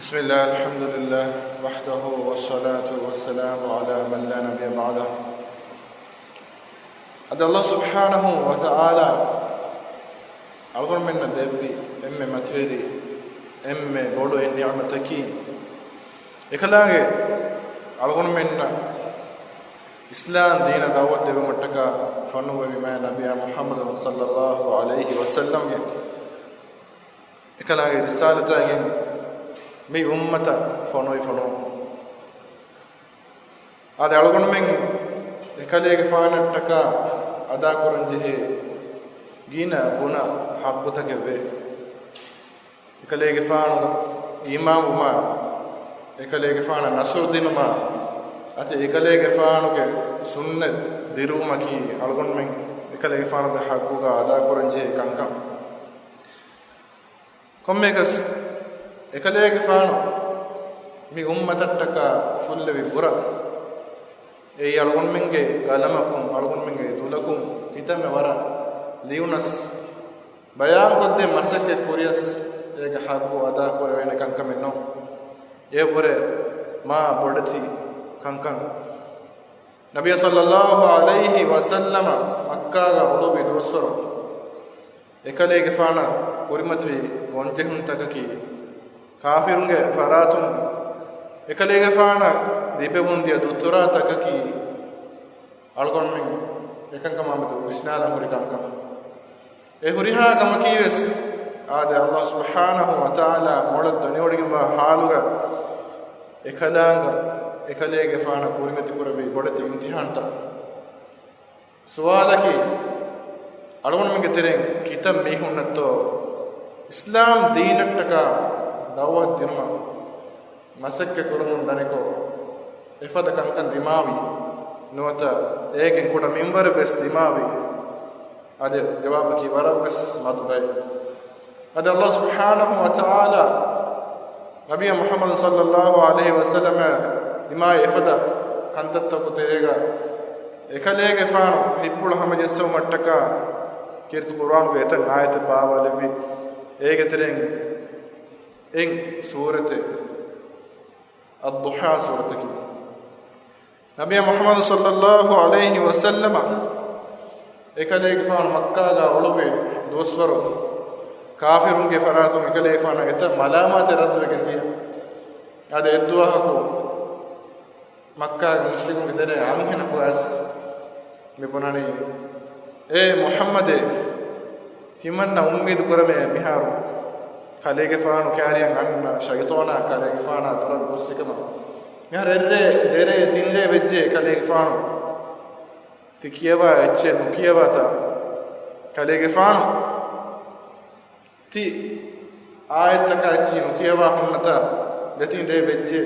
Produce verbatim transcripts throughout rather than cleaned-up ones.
بسم الله، الحمد لله وحده، والصلاة والسلام على من لا نبي بعده. އަދި ﷲ ސުބްޙާނަހޫ ވަތަޢާލާ އަޅުގަނޑުމެންނަށް ދެއްވި އެންމެ މަތިވެރި، އެންމެ ބޮޑު އެއް ނިޢުމަތަކީ، އެކަލާނގެ އަޅުގަނޑުމެންނަށް އިސްލާމް ދީނަށް ދަޢުވަތު ދެއްވުމަށްޓަކާ ފޮނުއްވެވި މާތް ނަބިއްޔާ މުޙައްމަދު ޞައްލައްލާހު ޢަލައިހި ވަސައްލަމްގެ އެކަލާނގެ ރިސާލަތާގެން މި އުއްމަތަށް ފޮނުވި ފޮނުވުން. އާދެ، އަޅުގަނޑުމެން އެކަލޭގެފާނަށްޓަކާ އަދާކުރަންޖެހޭ ގިނަ ގުނަ ޙައްޤުތަކެއްވޭ. އެކަލޭގެފާނު އީމާންވުމާ، އެކަލޭގެފާނަށް ނަޞްރު ދިނުމާ، އަދި އެކަލޭގެފާނުގެ ސުންނަތް ދިރުވުމަކީ އަޅުގަނޑުމެން އެކަލޭގެފާނުގެ ޙައްޤުގަ އަދާކުރަންޖެހޭ ކަންކަން. ކޮންމެއަކަސް، އެކަލޭގެފާނު މި އުއްމަތަށްޓަކާ އުފުއްލެވި ބުރަ، އެއީ އަޅުގަނޑުމެންގެ ގަލަމަކުން، އަޅުގަނޑުމެންގެ ދުލަކުން ކިތަންމެ ވަރަށް ލިޔުނަސް، ބަޔާންކޮށްދޭ މަސައްކަތް ކުރިޔަސް، އޭގެ ޙައްޤު އަދާކުރެވޭނެ ކަންކަމެއް ނޫން. އެއަށްވުރެ މާ ބޮޑެތި ކަންކަން. ނަބިއްޔާ ޞައްލައްލާހު ޢަލައިހި ވަސައްލަމަ މައްކާގަ އުޅުއްވި ދުވަސްވަރު، އެކަލޭގެފާނަށް ކުރިމަތިވި ގޮންޖެހުންތަކަކީ، ކާފިރުންގެ ފަރާތުން އެކަލޭގެފާނަށް ލިބެވުންދިޔަ ދުތުރާތަކަކީ، އަޅުގަނޑުމެން އެކަންކަމާމެދު ވިސްނާލަން ހުރި ކަންކަން. އެ ހުރިހާ ކަމަކީވެސް، އާދެ، ﷲ ސުބްޙާނަހޫ ވަތަޢާލާ މޮޅަށް ދުނިވޮޑިގެންވާ ޙާލުގަ އެކަލާނގަ އެކަލޭގެފާނަށް ކުރިމަތިކުރެއްވި ބޮޑެތި އިމްތިޙާންތައް. ސުވާލަކީ، އަޅުގަނޑުމެންގެ ތެރެއިން ކިތައް މީހުންނަށްތޯ އިސްލާމް ދީނަށްޓަކާ ދަޢުވަތު ދިނުމަށް މަސައްކަތް ކުރަމުން ދަނިކޮށް، އެފަދަ ކަންކަން ދިމާވީ، ނުވަތަ އޭގެން ކުޑަ މިންވަރެއް ވެސް ދިމާވީ؟ އާދެ، ޖަވާބަކީ ވަރަށް ވެސް މަދު ބައެއް. އަދި ﷲ ސުބްޙާނަހޫ ވަތަޢާލާ ނަބިއްޔާ މުޙައްމަދު ޞައްލައްލާހު ޢަލައިހި ވަސައްލަމަށް ދިމާވި އެފަދަ ކަންތައްތަކު ތެރޭގަ އެކަލޭގެފާނު ހިތްޕުޅު ހަމަޖެއްސެވުމަށްޓަކާ ކީރިތި ޤުރްއާނުގެ އެތައް އާޔަތެއް ބާވާލެއްވި. އޭގެ ތެރެއިން އެއް ސޫރަތެއް، އައްޟުޙާ ސޫރަތަކީ. ނަބިއްޔާ މުޙައްމަދު ޞައްލައްލާހު ޢަލައިހި ވަސައްލަމަ އެކަލޭގެފާނު މައްކާގަ އުޅުއްވި ދުވަސްވަރު، ކާފިރުންގެ ފަރާތުން އެކަލޭގެފާނަށް އެތައް މަލާމާތެއް ރައްދުވެގެން ދިޔަ. އަދި އެއްދުވަހަކު މައްކާގެ މުޝްރިކުންގެ ތެރޭ އަންހެނަކު އައިސް މި ބުނަނީ، އޭ މުޙައްމަދޭ، ތިމަންނަ އުއްމީދު ކުރަމޭ މިހާރު ކަލޭގެފާނު ކާރިއަށް އަންނަ ޝައިޠާނާ ކަލޭގެފާނާ ދުރަށް ގޮއްސިކަމަށް. މިހާރު އެއްރޭ ދެރޭ ތިންރޭ ވެއްޖެ ކަލޭގެފާނު ތި ކިޔަވާ އެއްޗެއް ނުކިޔަވާތާ؟ ކަލޭގެފާނު ތި އާޔަތްތަކާ އެއްޗިހި ނުކިޔަވާ ހުންނަތާ؟ ދެތިން ރޭ ވެއްޖެ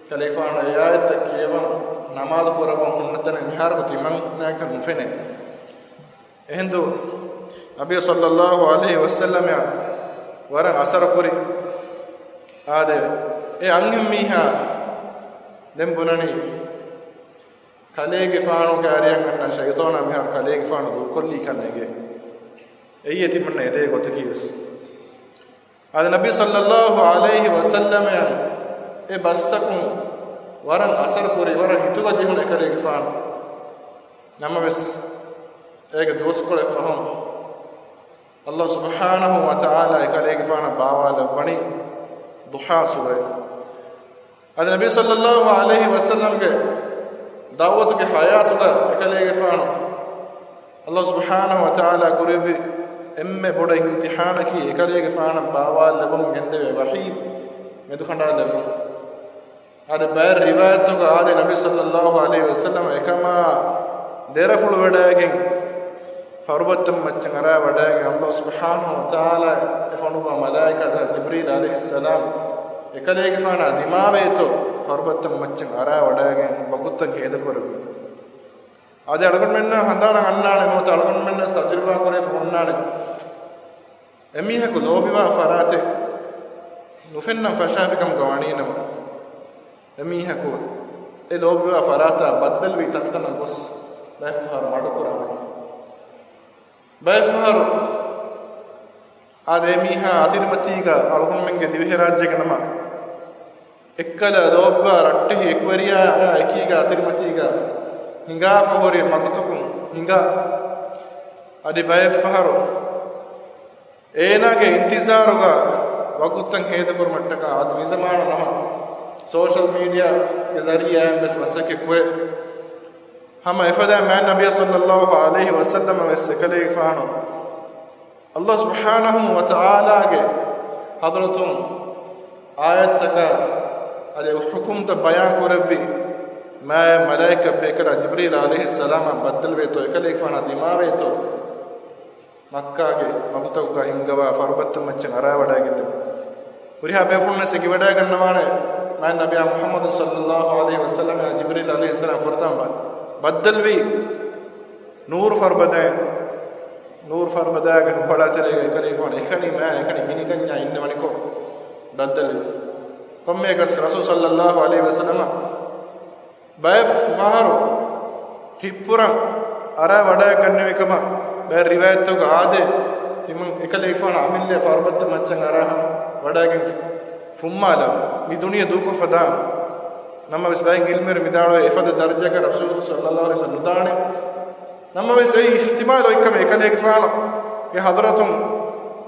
ކަލޭގެފާނު އެ އާޔަތްތައް ކިޔަވަން، ނަމާދު ކުރައްވަން ހުންނަތަނެއް މިހާރަކު ތިމަންނައަކަށް ނުފެނޭ. އެހިނދު ނަބިއްޔާ ޞައްލައްލާހު ޢަލައިހި ވަސައްލަމައަށް ވަރަށް އަސަރުކުރި. އާދެ، އެ އަންހެން މީހާ ދެން ބުނަނީ، ކަލޭގެފާނު ކާރިއަށް އަންނަ ޝައިޠާނާ މިހާރު ކަލޭގެފާނު ދޫކޮށްލީކަން އެނގޭ. އެއީ ތިމަންނަ އެދޭ ގޮތަކީ ވެސް. އާދެ، ނަބީ ޞައްލައްލާހު ޢަލައިހި ވަސައްލަމައަށް އެ ބަސްތަކުން ވަރަށް އަސަރު ކުރި، ވަރަށް ހިތުގަ ޖެހުނު އެކަލޭގެފާނު. ނަމަވެސް، އޭގެ ދުވަސްކޮޅެއް ފަހުން، ﷲ ސުބްޙާނަހޫ ވަތަޢާލާ އެކަލޭގެފާނަށް ބާވާލައްވަނީ ޟުޙާ ސޫރަތް. އަދި ނަބީ ޞައްލައްލާހު ޢަލައިހި ވަސައްލަމްގެ ދަޢުވަތުގެ ޙަޔާތުގަ އެކަލޭގެފާނު ﷲ ސުބްޙާނަހޫ ވަތަޢާލާ ކުރެއްވި އެންމެ ބޮޑު އިމްތިޙާނަކީ އެކަލޭގެފާނަށް ބާވާލެއްވަމުން ގެންދެވޭ ވަޙީ މެދުކަނޑާލެއްވުން. އަދި ބައެއް ރިވާޔަތްތަކުގަ އާދެ، ނަބީ ޞައްލައްލާހު ޢަލައިހި ވަސައްލަމަ އެކަމާ ދެރަފުޅު ވެޑައިގެން، ފަރުބައްތަމަ މައްޗަށް އަރާ ވަޑައިގެން، ﷲ ސުބްޙާނަހޫ ވަތަޢާލާ އެ ފޮނުއްވާ މަލާއިކާ ޖިބްރީލް ޢަލައިހިއްސަލާމް އެކަލޭގެފާނާ ދިމާވޭތޯ ފަރުބައްތަމަ މައްޗަށް އަރާ ވަޑައިގެން ވަގުތުތައް ހޭދަކުރެއްވި. އަދި އަޅުގަނޑުމެންނަށް ހަނދާނަށް އަންނާނެ ނުވަތަ އަޅުގަނޑުމެންނަށް ތަޖުރިބާ ކުރެވިފަ ހުންނާނެ. އެމީހަކު ލޯބިވާ ފަރާތެއް ނުފެންނަން ފަށާފިކަމުގަ ވަނީނަމަ، އެމީހަކު އެ ލޯބިވާ ފަރާތާ ބައްދަލުވި ތަންތަނަށް ގޮސް ބައެއްފަހަރު މަޑުކުރާނެ. ބައެއްފަހަރު އާދެ، އެމީހާ އަތިރިމަތީގަ އަޅުގަނޑުމެންގެ ދިވެހިރާއްޖޭގަ ނަމަ އެއްކަލަ ލޯބިވާ ރައްޓެހި އެކުވެރިޔާ އެކީގަ އަތިރިމަތީގަ ހިނގާފަ ހުރި މަގުތަކުން ހިނގާ. އަދި ބައެއްފަހަރު އޭނާގެ އިންތިޒާރުގަ ވަގުތުތައް ހޭދަކުރުމަށްޓަކާ އަދި މިޒަމާނު ނަމަ ސޯޝަލް މީޑިއާގެ ޒަރީއާއިން ވެސް މަސައްކަތް ކުރޭ. ހަމަ އެފަދަ މާތް ނަބިއްޔާ ޞައްލައްލާހު ޢަލައިހި ވަސައްލަމަ ވެސް އެކަލޭގެފާނު ﷲ ސުބްޙާނަހު ވަތަޢާލާގެ ޙަޟްރަތުން އާޔަތްތަކާ އަދި ޙުކުމްތައް ބަޔާން ކުރެއްވި މާތް މަލާއިކަ ބޭކަލާ ޖިބްރީލް ޢަލައިހިއްސަލާމާ ބައްދަލުވޭތޯ، އެކަލޭގެފާނާ ދިމާވޭތޯ، މައްކާގެ މަގުތަކުގަ ހިންގަވާ ފަރުބައްތައް މައްޗަށް އަރާވަޑައިގެންނެވި. ހުރިހާ ބޭފުޅުންވެސް އެ ގެވަޑައިގަންނަވާނެ، މާތް ނަބިއްޔާ މުޙައްމަދު ޞައްލައްލާހު ޢަލައިހި ވަސައްލަމައާ ޖިބްރީލް ޢަލައިހިއްސަލާމް ފުރަތަމަ ބަ-، ބައްދަލުވީ ނޫރު ފަރުބަދައިން. ނޫރު ފަރުބަދައިގެ ހުހަޅާތެރޭގަ އެކަލޭގެފާނު އެކަނި މާ އެކަނި ގިނިގަންޏާ އިންނަވަނިކޮށް ބައްދަލުވި. ކޮންމެއަކަސް ރަސޫލު ޞައްލައްލާހު ޢަލައިހި ވަސައްލަމަ ބައެއް ފަހަރު ހިއްޕުރަށް އަރާ ވަޑައިގަންނެވި ކަމަށް ބައެއް ރިވާޔަތްތަކުގަ އާދޭ. ތިމަން އެކަލޭގެފާނު އަމިއްލަ ފަރުބައްތައް މައްޗަށް އަރާހަ ވަޑައިގެން ފު-، ފުއްމާލާ މި ދުނިޔެ ދޫކޮށްފަ ދާން. ނަމަވެސް ބައެއް ޢިލްމުވެރިން ވިދާޅުވޭ އެފަދަ ދަރަޖައަކަށް ރަސޫލު ޞައްލައްލާހު ޢަލައިހި ވަސައްލަމަ ނުދާނެ. ނަމަވެސް އެއީ އިޙްތިމާލު އޮތްކަމެއް. އެކަލޭގެފާނުގެ ޙަޟްރަތުން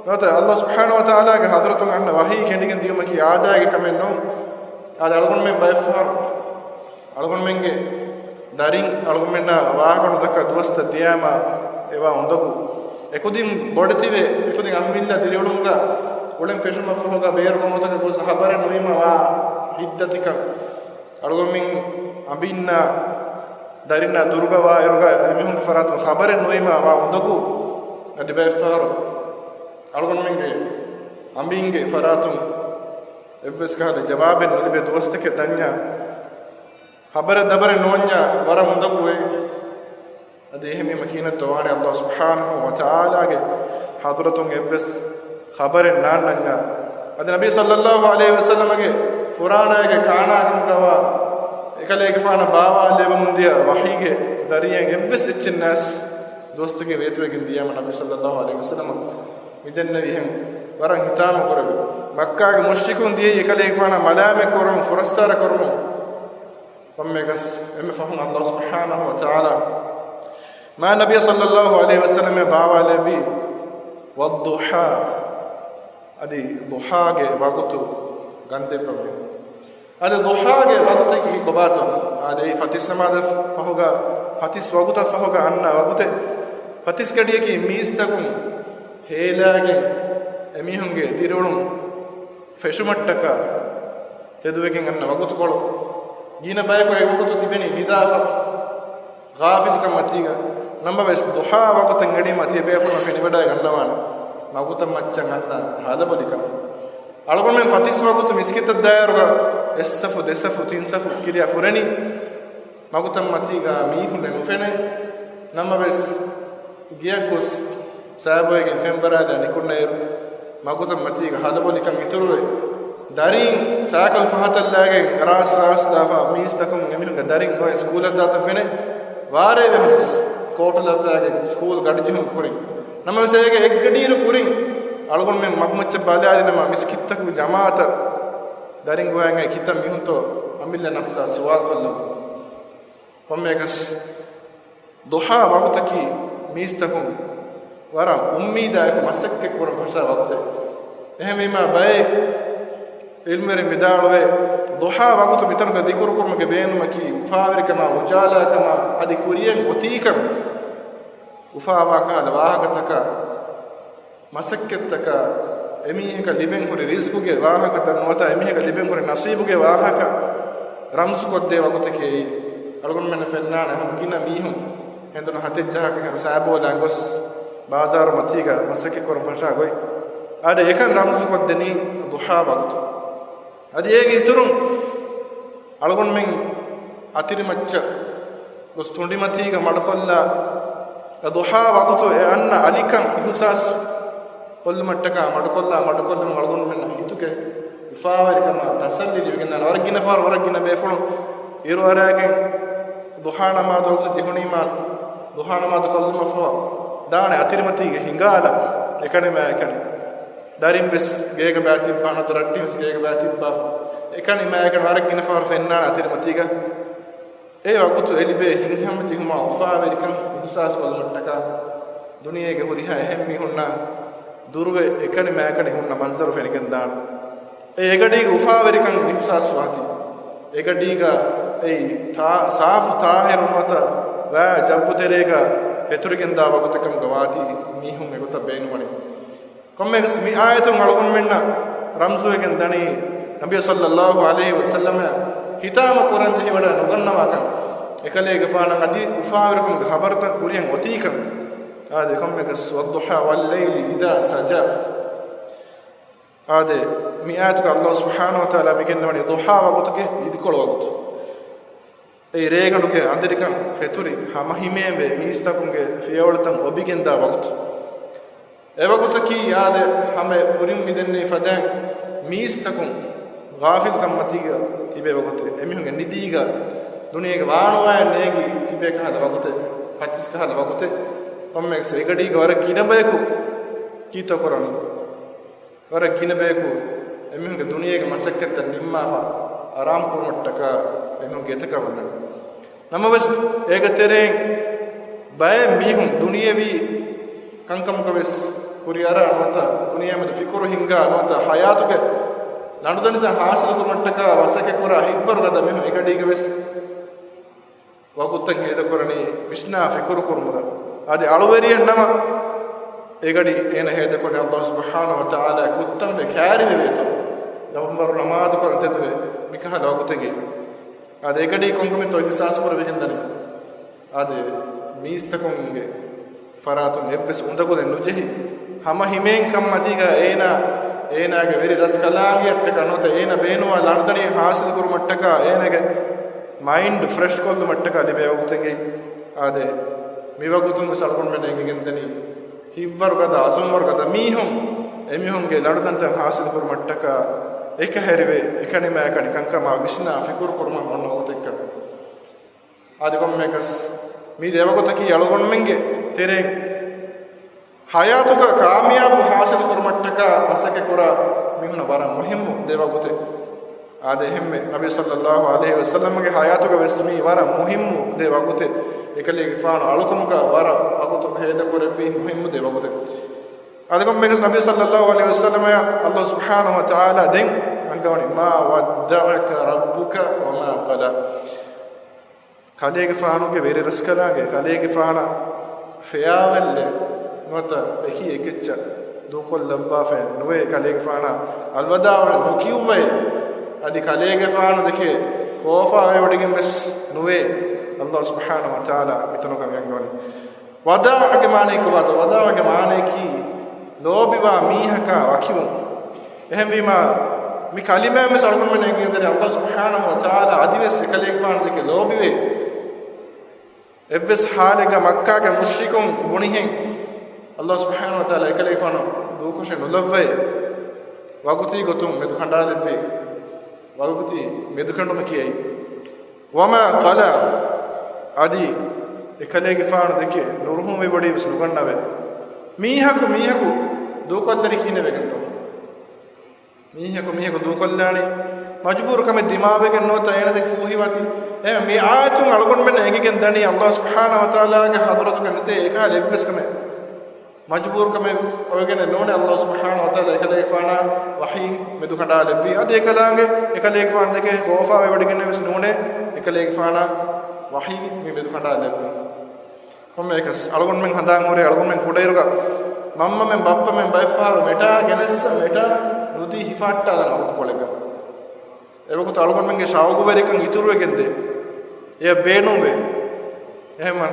ނުވަތަ ﷲ ސުބްޙާނަހު ވަތަޢާލާގެ ޙަޟްރަތުން އަންނަ ވަޙީ ކެނޑިގެން ދިޔުމަކީ އާދައިގެ ކަމެއް ނޫން. އާދެ، އަޅުގަނޑުމެން ބައެއްފަހަރު އަޅުގަނޑުމެންގެ ދަރިން އަޅުގަނޑުމެންނާ ވާހަކަ ނުދައްކާ ދުވަސްތައް ދިޔާމާ އެވާ އުނދަގޫ، އެކުދިން ބޮޑެތިވެ، އެކުދިން އަމިއްލަ ދިރިއުޅުމުގަ އުޅެން ފެށުމަށްފަހުގަ ބޭރު ގައުމުތަކަށް ގޮސް ޚަބަރެއް ނުވީމަ ވާ ހިތްދަތިކަން، އަޅުގަނޑުމެން އަނބިންނާ ދަރިންނާ ދުރުގަ ވާއިރުގަ އެމީހުންގެ ފަރާތުން ޚަބަރެއް ނުވީމަ ވާ އުނދަގޫ، އަދި ބައެއްފަހަރު އަޅުގަނޑުމެންގެ އަނބިންގެ ފަރާތުން އެއްވެސް ކަހަލަ ޖަވާބެއް ނުލިބޭ ދުވަސްތަކެއް ދަންޏާ، ޚަބަރެއް ދަބަރެއް ނުވަންޏާ ވަރަށް އުނދަގޫވޭ. އަދި އެހެންވީމަ ކިހިނެއްތޯ ވާނެ؟ ﷲ ސުބްޙާނަހު ވަތަޢާލާގެ ޙަޟްރަތުން އެއްވެސް ޚަބަރެއް ނާންނަންޏާ، އަދި ނަބީ ޞައްލައްލާހު ޢަލައިހި ވަސައްލަމަގެ ފުރާނައިގެ ކާނާ ކަމުގަވާ އެކަލޭގެފާނަށް ބާވާލެވެމުންދިޔަ ވަޙީގެ ޒަރީޢައިން އެއްވެސް އެއްޗެއް ނާސް ދުވަސްތަކެއް ވޭތުވެގެން ދިޔާމަ ނަބީ ޞައްލައްލާހު ޢަލައިހި ވަސައްލަމަ މިދެންނެވިހެން ވަރަށް ހިތާމަ ކުރެވި. މައްކާގެ މުޝްރިކުން ދިޔައީ އެކަލޭގެފާނާ މަލާމަތް ކުރަމުން، ފުރައްސާރަ ކުރަމުން. ކޮންމެއަކަސް އެންމެ ފަހުން ﷲ ސުބްޙާނަހު ވަތަޢާލާ މާތް ނަބިއްޔާ ޞައްލައްލާހު ޢަލައިހި ވަސައްލަމަށް ބާވާލެއްވީ، ވައްޟުޙާ، އަދި ޟުޙާގެ ވަގުތު ގަންދެއްވަމޭ. އަދި ޟުޙާގެ ވަގުތަކީ ކޮބާތޯ؟ އާދެ، އެއީ ފަތިސް ނަމާދަށް ފަހުގަ، ފަތިސް ވަގުތަށް ފަހުގަ އަންނަ ވަގުތެއް. ފަތިސް ގަޑިއަކީ މީސްތަކުން ހޭލާގެން އެމީހުންގެ ދިރިއުޅުން ފެށުމަށްޓަކާ ތެދުވެގެން އަންނަ ވަގުތުކޮޅު. ގިނަ ބަޔަކު އެ ވަގުތު ތިބެނީ ނިދާފަ، ޣާފިލުކަން މަތީގަ. ނަމަވެސް، ޟުޙާ ވަގުތަށް އެޅީމަ ތިޔަބޭފުޅުން ފެނިވަޑައިގަންނަވާނެ، މަގުތައް މައްޗަށް އަންނަ ހަލަބޮލިކަން. އަޅުގަނޑުމެން ފަތިސް ވަގުތު މިސްކިތަށް ދާއިރުގަ އެއްސަފު، ދެސަފު، ތިންސަފު ކިރިޔާ ފުރެނީ. މަގުތައް މަތީގަ މީހުންނެއް ނުފެނޭ. ނަމަވެސް، ގެޔަށް ގޮސް ސާބޮއެގެން ފެންވަރާލާ ނިކުންނައިރު، މަގުތައް މަތީގަ ހަލަބޮލިކަން އިތުރުވެ، ދަރީން ސައިކަލް ފަހަތަށްލާގެން ރާސް ރާސް ލާފަ މީސްތަކުން އެމީހުންގެ ދަރިން ގޮވެ ސްކޫލަށް ދާތަން ފެނޭ. ވާރޭ ވެހުނަސް ކޯޓު ލައްވާގެން ސްކޫލް ގަޑިޖެހުން ކުރިން. ނަމަވެސް، އޭގެ އެއްގަޑިއިރު ކުރިން އަޅުގަނޑުމެން މަގުމައްޗަށް ބަލާލިނަމަ، މިސްކިތްތަކުގެ ޖަމާޢަތަށް ދަރިން ގޮވާގެން ކިތައް މީހުންތޯ އަމިއްލަ ނަފްސާ ސުވާލު ކޮށްލަމުން. ކޮންމެއަކަސް، ޟުޙާ ވަގުތަކީ މީސްތަކުން ވަރަށް އުއްމީދާއެކު މަސައްކަތް ކުރަން ފަށާ ވަގުތެއް. އެހެންވީމާ، ބައެއް ޢިލްމުވެރިން ވިދާޅުވޭ، ޟުޙާ ވަގުތު މިތަނުގަ ޛިކުރު ކުރުމުގެ ބޭނުމަކީ އުފާވެރިކަމާ، އުޖާލާކަމާ އަދި ކުރިޔަށް އޮތީކަން އުފާވާ ކަހަލަ ވާހަކަތަކާ، މަސައްކަތްތަކާ، އެމީހަކަށް ލިބެން ހުރި ރިޒްޤުގެ ވާހަކަތައް ނުވަތަ އެމީހަކަށް ލިބެން ހުރި ނަސީބުގެ ވާހަކަ ރަމްޒުކޮށްދޭ ވަގުތެކޭ އެއީ. އަޅުގަނޑުމެންނަށް ފެންނާނެ ހަމަ ގިނަ މީހުން ހެނދުނު ހަތެއް ޖަހާކަށް ހަމަ ސައިބޯލާން ގޮސް ބާޒާރު މަތީގަ މަސައްކަތް ކުރަން ފަށާ ގޮތް. އާދެ، އެކަން ރަމްޒުކޮށްދެނީ ޟުޙާ ވަގުތު. އަދި އޭގެ އިތުރުން އަޅުގަނޑުމެން އަތިރިމައްޗަށް ގޮސް ތުނޑިމަތީގަ މަޑުކޮށްލާ، އެ ޟުޙާ ވަގުތު އެ އަންނަ އަލިކަން އިޙުސާސް ކޮށްލުމަށްޓަކާ މަޑުކޮށްލާ، މަޑުކޮށްލުމުން އަޅުގަނޑުމެންނަށް ހިތުގެ އުފާވެރިކަމާ ތަސައްލީ ލިބިގެންދާނެ. ވަރަށް ގިނަ ފަހަރު، ވަރަށް ގިނަ ބޭފުޅުން އިރު އަރާގެން ޟުޙާ ނަމާދު ވަގުތު ޖެހުނީމާ، ޟުޙާ ނަމާދު ކޮށްލުމަށްފަހު ދާނެ އަތިރިމަތީގަ ހިނގާލާ، އެކަނިމާ އެކަނި. ދަރިން ވެސް ގޭގަ ބައި ތިއްބާ ނުވަތަ ރައްޓިން ވެސް ގޭގަ ބައި ތިއްބާފަ. އެކަނި މާތްކަން ވަރަށް ގިނަ ފަހަރު ފެންނާނެ އަތިރިމަތީގަ. އެ ވަގުތު އެ ލިބޭ ހިތްހަމަޖެހުމާ އުފާވެރިކަން އިހުސާސް ކޮށްލުމަށްޓަކާ، ދުނިޔޭގެ ހުރިހާ އެހެން މީހުންނާ ދުރުވެ އެކަނި މާތްކަނި ހުންނަ މަންޒަރު ފެނިގެންދާނެ. އެ އެގަޑީގެ އުފާވެރިކަން އިހުސާސް ވާތީ، އެގަޑީގަ އެއީ ތާ-، ސާފު ތާހިރު ނުވަތަ ވައި ޖައްވު ތެރޭގަ ފެތުރިގެންދާ ވަގުތެއް ކަމުގަ ވާތީ މީހުން އެގޮތަށް ބޭނުންވަނީ. ކޮންމެއަކަސް މި އާޔަތުން އަޅުގަނޑުމެންނަށް ރަމްޒުވެގެން ދަނީ، ނަބިއްޔު ޞައްލައްލާހު ޢަލައިހި ވަސައްލަމަށް ހިތާމަ ކުރަން ޖެހިވަޑައި ނުގަންނަވާކަން، އެކަލޭގެފާނަށް އަދި އުފާވެރިކަމުގެ ޚަބަރުތައް ކުރިއަށް އޮތީކަން. އާދެ، ކޮންމެއަކަސް، "والضحى والليل إذا سجى." އާދެ، މި އާޔަތުގަ ﷲ ސުބްޙާނަހޫ ވަތަޢާލާ މިގެންނަވަނީ ޟުޙާ ވަގުތުގެ އިދިކޮޅު ވަގުތު. އެއީ ރޭގަނޑުގެ އަނދިރިކަން ފެތުރި ހަމަހިމޭންވެ މީސްތަކުންގެ ފިޔަވަޅުތައް އޮބިގެންދާ ވަގުތު. އެވަގުތަކީ އާދެ، ހަމަ ކުރިން މިދެންނެވި ފަދައިން މީސްތަކުން ޣާފިލްކަންމަތީގަ ތިބޭ ވަގުތެއް، އެމީހުންގެ ނިދީގަ ދުނިޔޭގެ ވާނުވާއިން ނޭގި ތިބޭ ކަހަލަ ވަގުތެއް، ފަތިސް ކަހަލަ ވަގުތެއް. ކޮންމެއަކަސް އެގަޑީގަ ވަރަށް ގިނަ ބަޔަކު ކީއްތޯ ކުރަނީ؟ ވަރަށް ގިނަ ބަޔަކު އެމީހުންގެ ދުނިޔޭގެ މަސައްކަތްތައް ނިންމާފަ، އަރާމު ކުރުމަށްޓަކާ އެމީހުން ގެތަކަށް ވަންނަނީ. ނަމަވެސް، އޭގެ ތެރެއިން ބައެއް މީހުން ދުނިޔެވީ ކަންކަމަކަށް ވެސް ކުރިއަރާ ނުވަތަ ދުނިޔެމެދު ފިކުރު ހިންގާ ނުވަތަ ޙަޔާތުގެ ލަނޑުދަނޑިތައް ޙާޞިލު ކުރުމަށްޓަކާ މަސައްކަތް ކުރާ ހިތްވަރު ގަދަ މީހުން އެގަޑީގަ ވެސް ވަގުތުތައް ހޭދަކުރަނީ ވިސްނާ ފިކުރު ކުރުމުގަ. އަދި އަޅުވެރިއެއް ނަމަ، އެގަޑި އޭނަ ހޭދަކުރަނީ ﷲ ސުބްޙާނަހޫ ވަތަޢާލާ ކުއްތަންވެ ކައިރިވެވޭތޯ، ދަމުންވަރު ނަމާދުކުރަން ތެދުވެ މިކަހަލަ ވަގުތެއްގައި. އާދެ، އެގަޑީ ކޮންކަމެއްތޯ އިހުސާސް ކުރެވިގެންދަނީ؟ އާދެ، މީސްތަކުންގެ ފަރާތުން އެއްވެސް އުނދަގުލެއް ނުޖެހި، ހަމަ ހިމޭން ކަންމަތީގަ އޭނާ، އޭނާގެ ވެރި ރަސްކަލާނގެއަށްޓަކާ ނުވަތަ އޭނާ ބޭނުންވާ ލަނޑުދަނޑި ޙާޞިލު ކުރުމަށްޓަކާ އޭނާގެ މައިންޑް ފްރެޝް ކޮށްލުމަށްޓަކާ ލިބޭ ވަގުތެއްގައި. އާދެ، މިވަގުތުން ވެސް އަޅުގަނޑުމެން އެނގިގެންދަނީ ހިތްވަރު ގަދަ، އަޒުމްވަރު ގަދަ މީހުން އެމީހުންގެ ލަނޑުދަނޑިތައް ޙާޞިލު ކުރުމަށްޓަކާ އެކަހެރިވެ، އެކަނިމާއެކަނި ކަންކަމާ ވިސްނާ ފިކުރު ކުރުމަށް އޮންނަ ވަގުތެއްކަން. އާދެ، ކޮންމެއަކަސް މި ދެ ވަގުތަކީ އަޅުގަނޑުމެންގެ ތެރެއިން ޙަޔާތުގަ ކާމިޔާބު ޙާޞިލު ކުރުމަށްޓަކާ މަސައްކަތް ކުރާ މީހުންނަށް ވަރަށް މުހިއްމު ދެ ވަގުތެއް. އާދެ، އެހެންމެ ނަބީ ޞައްލައްލާހު ޢަލައިހި ވަސައްލަމްގެ ޙަޔާތުގަ ވެސް މީ ވަރަށް މުހިއްމު ދެ ވަގުތެއް. އެކަލޭގެފާނު އަޅުކަމުގަ ވަރަށް ވަގުތު ހޭދަކުރެއްވި މުހިއްމު ދެ ވަގުތެއް. އާދެ، ކޮންމެއަކަސް ނަބީ ޞައްލައްލާހު ޢަލައިހި ވަސައްލަމައަށް ﷲ ސުބްޙާނަހޫ ވަތަޢާލާ ދެން އަންގަވަނީ، "ما ودعك ربك وما قلى." ކަލޭގެފާނުގެ ވެރިރަސްކަލާނގެ، ކަލޭގެފާނަށް ފެޔާވައްލެއް ނުވަތަ އެކި އެކެއްޗަށް ދޫކޮށްލައްވާފައެއް ނުވޭ، ކަލޭގެފާނަށް އަލްވަދާޢު ނުކިޔުއްވައެއް، އަދި ކަލޭގެފާނު ދެކެ ކޯފާވެވޮޑިގެން ވެސް ނުވޭ. ﷲ ސުބްޙާނަހޫ ވަތަޢާލާ މިތަނުގަ އަންގަވަނީ. ވަދާޢުގެ މާނައަކީ ކޮބާތޯ؟ ވަދާޢުގެ މާނައަކީ ލޯބިވާ މީހަކާ ވަކިވުން. އެހެންވީމާ، މި ކަލިމާއިން ވެސް އަޅުގަނޑުމެން އެނގިގެންދަނީ ﷲ ސުބްޙާނަހޫ ވަތަޢާލާ އަދިވެސް އެކަލޭގެފާނު ދެކެ ލޯބިވޭ. އެއްވެސް ޙާލެއްގަ މައްކާގެ މުޝްރިކުން ބުނިހެން، ﷲ ސުބްޙާނަހޫ ވަތަޢާލާ އެކަލޭގެފާނު ދޫކޮށެއް ނުލައްވައޭ. ވަގުތީ ގޮތުން މެދު ކަނޑާލެއްވި. ވަގުތީ މެދުކެނޑުމަކީ އެއީ. وما قلى، އަދި އެކަލޭގެފާނު ދެކެ ނުރުހުންވެވޮޑި ވެސް ނުގަންނަވޭ. މީހަކު މީހަކު ދޫކޮށްލަނީ ކިހިނެއް ވެގެންތޯ؟ މީހަކު މީހަކު ދޫކޮށްލާނީ މަޖުބޫރުކަމެއް ދިމާވެގެން ނުވަތަ އޭނަ ދެކެ ފޫހިވާތީ. އެހެން މި އާޔަތުން އަޅުގަނޑުމެންނަށް އެނގިގެން ދަނީ ﷲ ސުބްޙާނަހޫ ވަތަޢާލާގެ ޙަޟްރަތުގަ ނެތޭ އެކަހަލަ އެއްވެސް ކަމެއް. މަޖުބޫރުކަމެއް އޮވެގެނެއް ނޫނޭ ﷲ ސުބްޙާނަހޫ ވަތަޢާލާ އެކަލޭގެފާނަށް ވަޙީ މެދުކަނޑާލެއްވީ. އަދި އެކަލާނގެ، އެކަލޭގެފާނު ދެކެ ކޯފާވެވޮޑިގެން ވެސް ނޫނޭ އެކަލޭގެފާނަށް ވަޙީ މި މެދުކަނޑާލެއްވީ. ކޮންމެއަކަސް އަޅުގަނޑުމެން ހަނދާން ހުރޭ އަޅުގަނޑުމެން ކުޑައިރުގަ މަންމަމެން ބައްޕަމެން ބައެއްފަހަރު މެޓާ ގެނެއްސަ މެޓާ ނުދީ ހިފާއްޓާލަން ވަގުތުކޮޅެއްގަ. އެވަގުތު އަޅުގަނޑުމެންގެ ޝައުގުވެރިކަން އިތުރުވެގެންދޭ. އެޔަށް ބޭނުންވޭ. އެހެންމަ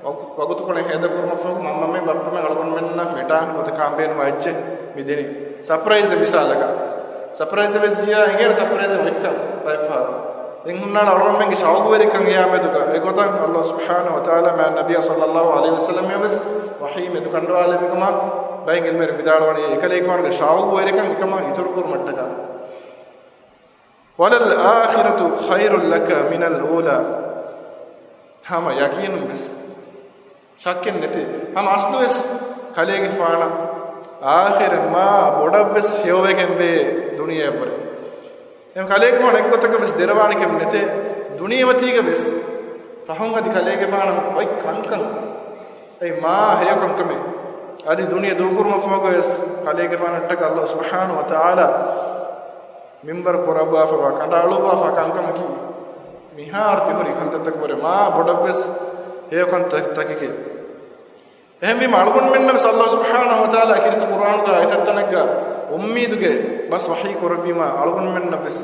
ވަގު-، ވަގުތުކޮޅެއް ހޭދަކުރުމަށްފަހު މަންމަމެން ބައްޕަމެން އަޅުގަނޑުމެންނަށް މެޓާ ނުވަތަ ކާން ބޭނުންވާ އެއްޗެއް މި ދިނީ. ސަޕްރައިޒެއް މިސާލަކަށް. ސަޕްރައިޒެއް ވެއްޖިޔާ އެނގޭނެ ސަޕްރައިޒެއް އޮތްކަން ބައެއްފަހަރު. ދެން ހުންނާނެ އަޅުގަނޑުމެންގެ ޝައުގުވެރިކަން އެޔާ މެދުގަ. އެގޮތަށް ﷲ ސުބްޙާނަހޫ ވަތަޢާލާ މާތް ނަބިއްޔާ ޞައްލައްލާހު ޢަލައިހި ވަސައްލަމަށް ވެސް ވަޙީ މެދު ކަނޑުވާލެއްވިކަމަށް ބައެއް ޢިލްމުވެރިން ވިދާޅުވަނީ، އެކަލޭގެފާނުގެ ޝައުގުވެރިކަން އެކަމަށް އިތުރުކުރުމަށްޓަކާ. وَلَلْآخِرَةُ خَيْرٌ لَكَ مِنَ الْأُولَىٰ. ހަމަ ޔަޤީނުން ވެސް، ޝައްކެއް ނެތޭ، ހަމަ އަސްލު ވެސް ކަލޭގެފާނަށް އާޚިރަށް މާ ބޮޑަށްވެސް ހެޔޮވެގެންވޭ ދުނިޔެއަށްވުރެ. އެހެން ކަލޭގެފާނު އެއްގޮތަކަށް ވެސް ދެރަވާނެކަމެއް ނެތޭ. ދުނިޔެމަތީގަ ވެސް ފަހުން އަދި ކަލޭގެފާނަށް އޮތް ކަންކަން އެއީ މާ ހެޔޮ ކަންކަމެއް. އަދި ދުނިޔެ ދޫކުރުމަށްފަހުގަ ވެސް ކަލޭގެފާނަށްޓަކާ ﷲ ސުބްޙާނަހޫ ވަތަޢާލާ މިންވަރު ކުރައްވާފަވާ ކަނޑައަޅުއްވާފާ ކަންކަމަކީ މިހާރު ތިހުރި ކަންތައްތަކަށްވުރެ މާ ބޮޑަށްވެސް ހެޔޮ ކަންތައްތަކެކޭ. އެހެންވީމަ އަޅުގަނޑުމެންނަށް ވެސް ﷲ ސުބްޙާނަހޫ ވަތަޢާލާ ކީރިތި ޤުރްއާނުގަ އެތައްތަނެއްގަ އުއްމީދުގެ ބަސް ވަޙީ ކުރެއްވީމަ އަޅުގަނޑުމެންނަށް ވެސް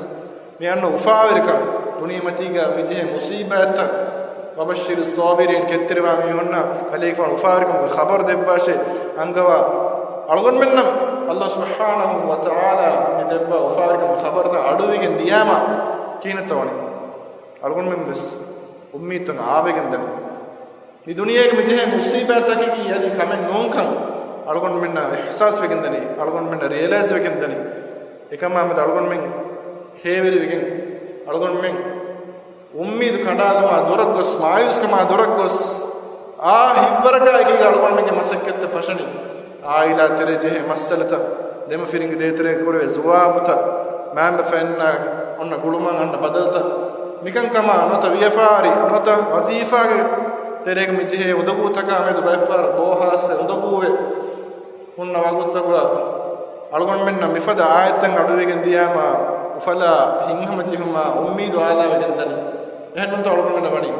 މި އަންނަ އުފާވެރިކަން، ދުނިޔެމަތީގަ މިޖެހޭ މުޞީބާތްތައް، وَبَشِّرِ الصَّابِرِينَ، ކެތްތެރިވާ މީހުންނަށް ކަލޭގެފާނު އުފާވެރިކަމުގެ ޚަބަރު ދެއްވާށޭ. އަންގަވާ އަޅުގަނޑުމެންނަށް ﷲ ސުބްޙާނަހޫ ވަތަޢާލާ މި ދެއްވާ އުފާވެރިކަމުގެ ޚަބަރުތައް އަޑުއިވިގެން ދިޔާމަ ކިހިނެއްތޯ ވަނީ؟ އަޅުގަނޑުމެން ވެސް އުއްމީދުތައް އާވެގެން ދަނީ. މި ދުނިޔޭގެ މިޖެހޭ މުޞީބާތްތަކަކީ އަދި ކަމެއް ނޫންކަން އަޅުގަނޑުމެންނަށް އިޙްސާސްވެގެން ދަނީ، އަޅުގަނޑުމެންނަށް ރިއަލައިޒްވެގެން ދަނީ. އެކަމާ މެދު އަޅުގަނޑުމެން ހޭވެރިވެގެން، އަޅުގަނޑުމެން އުއްމީދު ކަނޑާލުމާ ދުރަށް ގޮސް، މާޔޫސްކަމާ ދުރަށް ގޮސް، އާ ހިތްވަރަކާ އެކީގަ އަޅުގަނޑުމެންގެ މަސައްކަތްތައް ފަށަނީ. އާއިލާ ތެރޭ ޖެހޭ މައްސަލަތައް، ދެމަފިރިންގެ ދޭތެރޭގަ ކުރެވޭ ޒުވާބުތައް، މައިންބަފައިންނާ އޮންނަ ގުޅުމަށް އަންނަ ބަދަލުތައް، މިކަންކަމާ ނުވަތަ ވިޔަފާރި، ނުވަތަ ވަޒީފާގެ ތެރޭގަ މި ޖެހޭ އުނދަގޫތަކާ މެދު ބައެއްފަހަރަށް ބޯހާސްވެ އުނދަގޫވެ ހުންނަ ވަގުތުތަކުގަ އަޅުގަނޑުމެންނަށް މިފަދަ އާޔަތްތައް އަޑުއިވިގެން ދިޔާމަ އުފަލާ ހިތްހަމަޖެހުމާ އުއްމީދު އާލާވެގެން ދަނީ. އެހެންނޫންތޯ އަޅުގަނޑުމެންނަށް ވަނީ؟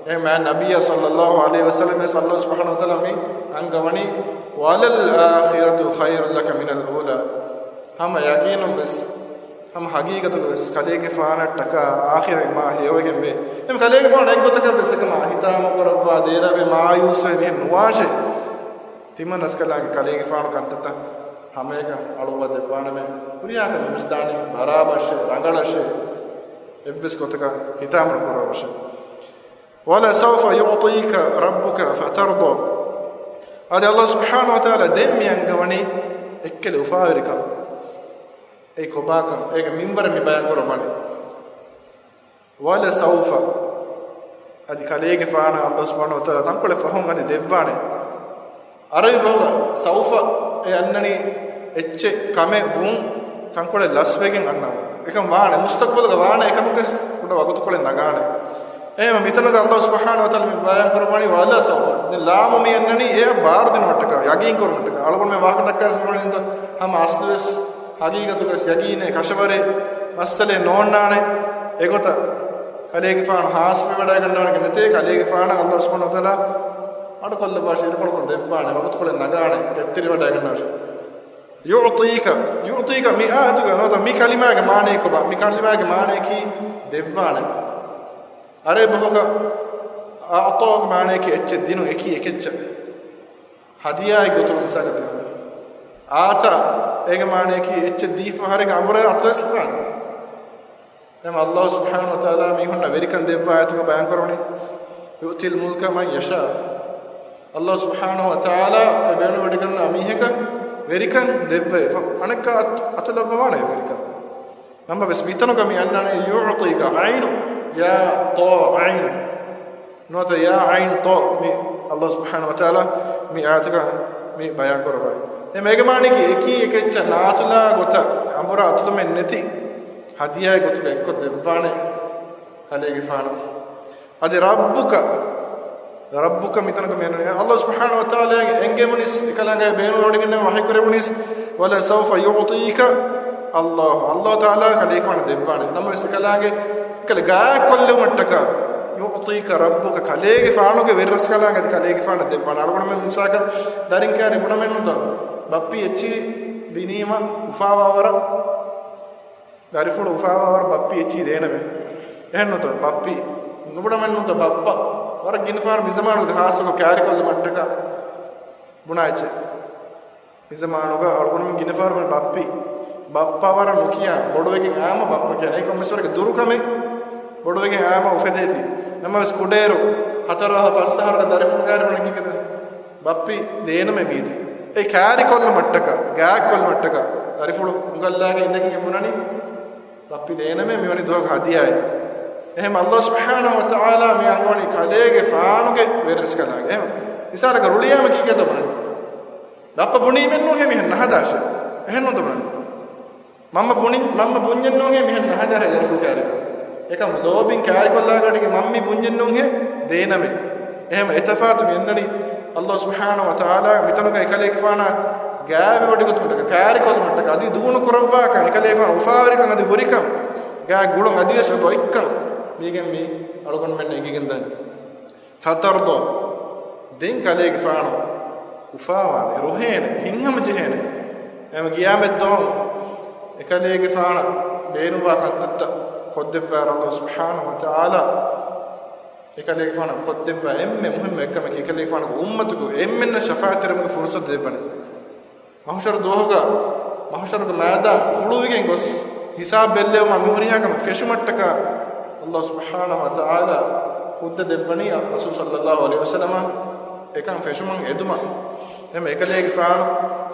އެހެން މާތް ނަބިއްޔާ ޞައްލައްލާހު ޢަލައިހި ވަސައްލަމަ ﷲ ސުބްޙާނަހޫ ވަތަޢާލާ މި އަންގަވަނީ، وَلَلْآخِرَةُ خَيْرٌ لَكَ مِنَ الْأُولَىٰ. ހަމަ ޔަގީނުން ވެސް، ހަމަ ހަގީގަތުގަ ވެސް ކަލޭގެފާނަށްޓަކާ އާޚިރަތް މާ ހެޔޮވެގެންވޭ. އެހެން ކަލޭގެފާނު އެއްގޮތަކަށް ވެސް އެކަމާ ހިތާމަކުރައްވާ ދޭރަވެ މާޔޫސްވެ މިހެން ނުވާށޭ. ތިމަން ރަސްކަލާނގެ ކަލޭގެފާނު ކަންތައްތައް ހަމައެކަނި އަޅުއްވާ ދެއްވާނަމޭ. ހުރިހާ ކަމެއް ވެސް ދާނީ ބަރާބަށޭ، ރަނގަޅަށޭ. އެއްވެސް ގޮތަކަށް ހިތާމަ ނުކުރައްވަށޭ. وَلَسَوْفَ يُعْطِيكَ رَبُّكَ فَتَرْضَىٰ. އަދި ﷲ ސުބްޙާނަހޫ ވަތަޢާލާ ދެން މި އަންގަވަނީ އެއްކަލެ އުފާވެރިކަން. އެއީ ކޮބާކަން؟ އޭގެ މިންވަރެއް މި ބަޔާން ކުރައްވަނީ. وَلَسَوْفَ. އަދި ކަލޭގެފާނަށް ﷲ ސުބްޙާނަހޫ ވަތަޢާލާ ތަންކޮޅެއް ފަހުން އަދި ދެއްވާނެ. ޢަރަބި ބަހުގަ ސައުފަ އެ އަންނަނީ އެއްޗެއް ކަމެއް ވުން ތަންކޮޅެއް ލަސްވެގެން އަންނަމުން. އެކަން ވާނެ، މުސްތަޤްބަލުގަ ވާނެ އެކަމުގެ ކުޑަ ވަގުތުކޮޅެއް ނަގާނެ. އެހެންވީމަ މިތަނުގަ ﷲ ސުބްޙާނަހޫ ވަތަޢާލާ މި ބަޔާން ކުރައްވަނީ ވަލަސައުފަ. ދެން ލާމު މި އަންނަނީ އެއަށް ބާރުދިނުމަށްޓަކާ، ޔަގީން ކުރުމަށްޓަކާ. އަޅުގަނޑުމެން ވާހަކަ ދައްކާ ސަބަބުން ހަމަ އަސްލުވެސް ހަގީގަތުގަވެސް ޔަގީނެއް ކަށަވަރެއް މައްސަލައެއް ނޯންނާނެ. އެގޮތަށް ކަލޭގެފާނު ހާސްވެވަޑައިގަންނަވަނީ ނެތޭ، ކަލޭގެފާނަށް ﷲ ސުބްޙާނަހޫ ވަތަޢާލާ އަޑުކޮށްލައްވާށޭ، އިރުކޮޅުކޮށް ދެއްވާނެ، ވަގުތުކޮޅެއް ނަގާނެ، ކެތްތެރިވަޑައިގަންނަވާށޭ. يُعْطِيكَ، يُعْطِيكَ މި އާޔަތުގަ ނުވަތަ މި ކަލިމާގެ މާނައީ ކޮބާ؟ މި ކަލިމާގެ މާނަޔަކީ ދެއްވާނެ. ޢަރަބި ބަހުގަ އަޢްޠާގެ މާނަޔަކީ އެއްޗެއް ދިނުން، އެކީ އެކެއްޗެއް. ހަދިޔާއެއް ގޮތުގަ މިސާލަކަށް ދިނުން. އާތާ، އޭގެ މާނަޔަކީ އެއްޗެއް ދީފަ އަހަރެންގެ އަނބުރާ އަތުލަސްލަފާނެ. އެހެން ﷲ ސުބްޙާނަހޫ ވަތަޢާލާ މީހުންނަށް ވެރިކަން ދެއްވާ އާޔަތުގަ ބަޔާން ކުރައްވަނީ، يُؤْتِي الْمُلْكَ مَن يَشَاءُ. ﷲ ސުބްޙާނަހޫ ވަތަޢާލާ އެ ބޭނުންވެވަޑައިގަންނަވާ މީހަކަށް ވެރިކަން ދެއްވައި، އަނެއްކާ އަތު، އަތުލައްވަވާނެ ވެރިކަން. ނަމަވެސް މިތަނުގަ މި އަންނާނީ يُعْطِيكَ، ޢައިނު، ޔާ ޠާ ޢައިނު. ނުވަތަ ޔާ ޢައިން ޠާ މި ﷲ ސުބްޙާނަހޫ ވަތަޢާލާ މި އާޔަތުގަ މި ބަޔާން ކުރައްވަނީ. އެ މޭގެ މާނައަކީ އެކީ އެކެއްޗެއް ނާތުލާ ގޮތަށް އަނބުރާ އަތުލުމެއް ނެތި ހަދިޔާއެއް ގޮތުގަ އެއްކޮށް ދެއްވާނެ ކަލޭގެފާނަށް. އަދި ރައްބުކަ، ރައްބުކަ މިތަނުގަ މި އަންނަނީ ﷲ ސުބްޙާނަހޫ ވަތަޢާލާ އެންގެވުނީސް އެކަލާނގެ ބޭނުންވެވަޑައިގެންނަވާ ވަޙީ ކުރެވުނީސް، وَلَسَوْفَ يُعْطِيكَ اللَّهُ، ﷲ ތަޢާލާ ކަލޭގެފާނަށް ދެއްވާނެ. ނަމަވެސް އެކަލާނގެ އެކަލަ ގާތްކޮށްލެވުމަށްޓަކާ، يُعْطِيكَ رَبُّكَ، ކަލޭގެފާނުގެ ވެރިރަސްކަލާނގެ އަދި ކަލޭގެފާނަށް ދެއްވާނެ. އަޅުގަނޑުމެން މިސާލަކަށް ދަރިން ކައިރި ބުނަމެއްނުތޯ، ބައްޕި އެއްޗިހި ދިނީމަ އުފާވާވަރަށް، ދަރިފުޅު އުފާވާވަރަށް ބައްޕި އެއްޗިހި ދޭނަމޭ. އެހެންނުތޯ، ބައްޕި ނުބުނަމެއްނުތޯ، ބައްޕަ. ވަރަށް ގިނަ ފަހަރު މިޒަމާނުގަ ހާއްސަކޮށް ކައިރިކޮށްލުމަށްޓަކާ ބުނާ އެއްޗެއް. މިޒަމާނުގަ އަޅުގަނޑުމެން ގިނަ ފަހަރު ބައްޕި، ބައްޕަ ވަރަށް ނުކިޔާ، ބޮޑުވެގެން އާމަ ބައްޕަ ކިޔާ. އެއީ ކޮންމެސްވަރެއްގެ ދުރުކަމެއް، ބޮޑުވެގެން އާމަ އުފެދޭތީ. ނަމަވެސް ކުޑައިރު ހަތަރު އަހަރު ފަސް އަހަރުގެ ދަރިފުޅު ކައިރި ބުނަނީ ކީކޭތަ؟ ބައްޕި ދޭނަމޭ ބީތީ. އެ ކައިރިކޮށްލުމަށްޓަކާ، ގާތްކޮށްލުމަށްޓަކާ، ދަރިފުޅު އުނގައްލާގެން އިނދެގެން އެ ބުނަނީ ބައްޕި ދޭނަމޭ މިވަނީ ދުވަހަކު ހަދިޔާއެއް. އެހެން ﷲ ސުބްޙާނަހޫ ވަތަޢާލާ މި އަންގަވަނީ ކަލޭގެފާނުގެ ވެރިރަސްކަލާނގެ. އެހެން މިސާލަކަށް ރުޅިއައީމަ ކީކޭތަ ބުނަނީ؟ ބައްޕަ ބުނީމެއްނޫންހޭ މިހެން ނަހަދާށޭ. އެހެންނޫންތަ ބުނަނީ؟ މަންމަ ބުނި-، މަންމަ ބުންޏެއްނޫންހޭ މިހެން ނަހަދާށޭ ލަފު ކާރިކަން. އެކަމު ލޯބިން ކާރިކޮށްލާގަޑިގެ މަންމި ބުންޏެއްނޫންހޭ ދޭނަމޭ. އެހެމަ އެތަފާތު މި އަންނަނީ ﷲ ސުބްޙާނަހު ވަތަޢާލާ މިތަނުގަ އެކަލޭގެފާނާ ގާތްވެވޮޑިގަތުމަށްޓަކާ، ކާރިކޮށްލުމަށްޓަކާ، އަދި ދޫނު ކުރައްވާކަން، އެކަލޭގެފާނު އުފާވެރިކަން އަދި ހުރިކަން، ގާތް ގުޅުން އަދިވެސް އޮތްކަން މީގެން މި އަޅުގަނޑުމެންނަށް އެނގިގެންދަނީ. ފަތަރްޟާ، ދެން ކަލޭގެފާނު އުފާވާނެ، ރޮހޭނެ، ހިތްހަމަޖެހޭނެ. އެހެމަ ޤިޔާމަތްދުވަހު އެކަލޭގެފާނަށް ބޭނުންވާ ކަންތައްތައް ކޮށްދެއްވާ ﷲ ސުބްޙާނަހު ވަތަޢާލާ، އެކަލޭގެފާނަށް ކޮށްދެއްވާ އެންމެ މުހިންމު އެއްކަމަކީ، އެކަލޭގެފާނުގެ އުއްމަތުގެ އެންމެންނަށް ޝަފާޢަތްތެރިވުމުގެ ފުރުޞަތު ދެއްވަނީ. މަޙުޝަރު ދުވަހުގަ، މަޙުޝަރުގެ މައިދާން ހުޅުވިގެން ގޮސް، ހިސާބު ބެއްލެވުމާ މި ހުރިހާ ކަމެއް ފެށުމަށްޓަކާ، ﷲ ސުބްޙާނަހު ވަތަޢާލާ ހުއްދަ ދެއްވަނީ ރަސޫލު ޞައްލައްލާހު ޢަލައިހި ވަސައްލަމަށް އެކަން ފެށުމަށް އެދުމަށް. އެހެމަ އެކަލޭގެފާނު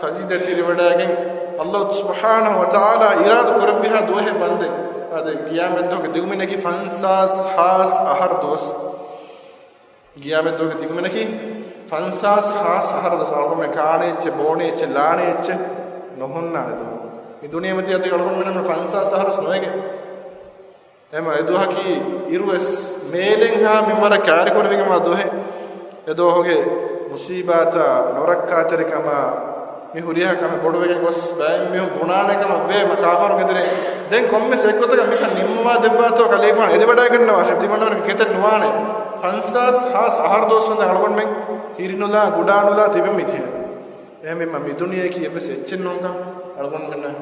ސަޖިދަ ތިރިވަޑައިގެން، ﷲ ސުބްޙާނަހު ވަތަޢާލާ އިރާދަ ކުރެއްވިހާ ދުވަހެއް ވަންދެން. އާދެ، ޤިޔާމަތްދުވަހުގެ ދިގުމިނަކީ ފަންސާސް ހާސް އަހަރު ދުވަސް. ޤިޔާމަތްދުވަހުގެ ދިގުމިނަކީ ފަންސާސް ހާސް އަހަރު ދުވަސް. އަޅުގަނޑުމެން ކާނެ އެއްޗެއް، ބޯނެ އެއްޗެއް، ނުހުންނާނެ ދުވަހު. މި ދުނިޔެމަތީ އަދި އަޅުގަނޑުމެންނަށް ފަންސާސް އަހަރު ދުވަސް ނުވެގެން. އެހެމަ އެދުވަހަކީ އިރުވެސް މޭލެންހާ މިންވަރަށް ކާރިކުރެވިގެންވާ ދުވަހެއް. އެދުވަހުގެ މުޞީބާތާ، ނުރައްކާތެރިކަމާ، މި ހުރިހާ ކަމެއް ބޮޑުވެގެން ގޮސް، ބައެއް މީހުން ބުނާނެ ކަމަށް ވޭ، މަ ކާފަރުންގެ ތެރެއިން. ދެން ކޮންމެސް އެއްގޮތަކަށް މިކަން ނިންމަވާ ދެއްވާތޯ ކަލޭގެފާނު އެދިވަޑައިގަންނަވާށޭ، ތިމަންނަމެން ކެތެއް ނުވާނެ. ފަންސާސް ހާސް އަހަރު ދުވަސް ވަންދެން އަޅުގަނޑުމެން ހިރިނުލާ، ގުޑާނުލާ ތިބެން މި ޖެހޭ. އެހެންވީމަ މި ދުނިޔެއަކީ އެއްވެސް އެއްޗެއް ނޫންކަން އަޅުގަނޑުމެންނަށް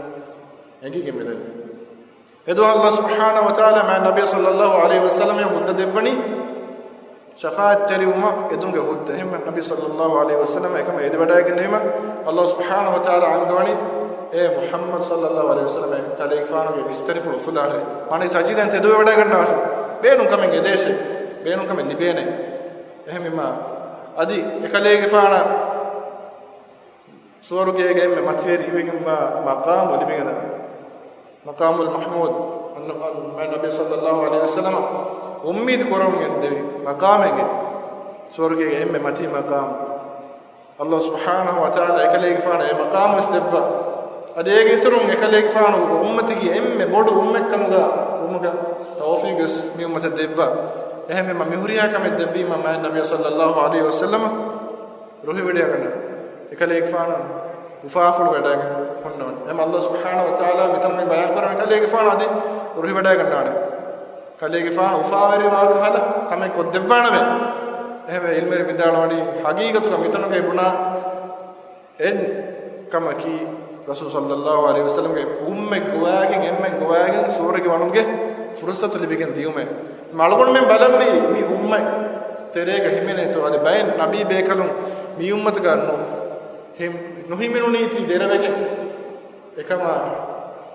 އެނގިގެން މިދަނީ. އެދުވަހު ﷲ ސުބްޙާނަހު ވަތަޢާލާ މާތް ނަބީ ޞައްލައްލާހު ޢަލައިހި ވަސައްލަމަށް ހުއްދަ ދެއްވަނީ ޝަފާޢަތްތެރިވުމަށް އެދުމުގެ ހުއްދަ. އެހެންމެ ނަބީ ޞައްލައްލާހު ޢަލައިހި ވަސައްލަމަ އެކަމަށް އެދިވަޑައިގެންނެވީމަ، ﷲ ސުބްޙާނަހު ވަތަޢާލާ އަންގަވަނީ، އޭ މުޙައްމަދު ޞައްލައްލާހު ޢަލައިހި ވަސައްލަމަ، ކަލޭގެފާނުގެ އިސްތަށިފުޅު އުފުލާށޭ. މާނައީ ސަޖިދައިން ތެދުވެވަޑައިގަންނާށޭ. ބޭނުން ކަމެއް އެދޭށޭ. ބޭނުން ކަމެއް ލިބޭނެ. އެހެންވީމަ، އަދި އެކަލޭގެފާނަށް ސުވަރުގޭގެ އެންމެ މަތިވެރިވެގެންވާ މަޤާމު ލިބިގެންދާނެ. މަޤާމުލް މަޙްމޫދު، އަން-، އަން-، މާތް ނަބީ ޞައްލައްލާހު ޢަލައިހި ވަސައްލަމަ އުއްމީދު ކުރަމުން ގެންދެވި މަޤާމެއްގެ، ސުވަރުގޭގެ އެންމެ މަތީ މަޤާމު. ﷲ ސުބްޙާނަހު ވަތަޢާލާ އެކަލޭގެފާނަށް އެ މަޤާމު ވެސް ދެއްވާ. އަދި އޭގެ އިތުރުން އެކަލޭގެފާނު އުއްމަތީގެ އެންމެ ބޮޑު އުއްމަތްކަމުގަ ވުމުގެ ތައުފީޤު ވެސް މި އުއްމަތަށް ދެއްވާ. އެހެންވީމަ މި ހުރިހާ ކަމެއް ދެއްވީމަ މާތް ނަބީ ޞައްލައްލާހު ޢަލައިހި ވަސައްލަމަ ރުހިވެޑިއަގަންނަ އެކަލޭގެފާނު އުފާފުޅު ވެޑައިގެން ހުންނަވަނީ. އެމަ ﷲ ސުބްޙާނަހު ވަތަޢާލާ މިތަނުން މި ބަޔާން ކުރަނީ ކަލޭގެފާނު އަދި ރުހިވެޑައިގަންނާނެ. ކަލޭގެފާނު އުފާވެރިވާ ކަހަލަ ކަމެއް ކޮށްދެއްވާނަމޭ. އެހެންވެ ޢިލްމުވެރިން ވިދާޅުވަނީ ހަގީގަތުގަ މިތަނުގައި ބުނާ އެއް ކަމަކީ، ރަސޫލު ޞައްލައްލާހު ޢަލައިހި ވަސައްލަމްގެ އުއްމަތް ގޮވާގެން، އެންމެން ގޮވާގެން ސުވަރުގެ ވަނުމުގެ ފުރުޞަތު ލިބިގެން ދިޔުމޭ. އަޅުގަނޑުމެން ބަލަންވީ މި އުއްމަތް ތެރޭގަ ހިމެނޭތޯ، އަދި ބައެއް ނަބީ ބޭކަލުން މި އުއްމަތުގަ ނު-، ހި-، ނުހިމެނުނީތީ ދެރަވެގެން އެކަމާ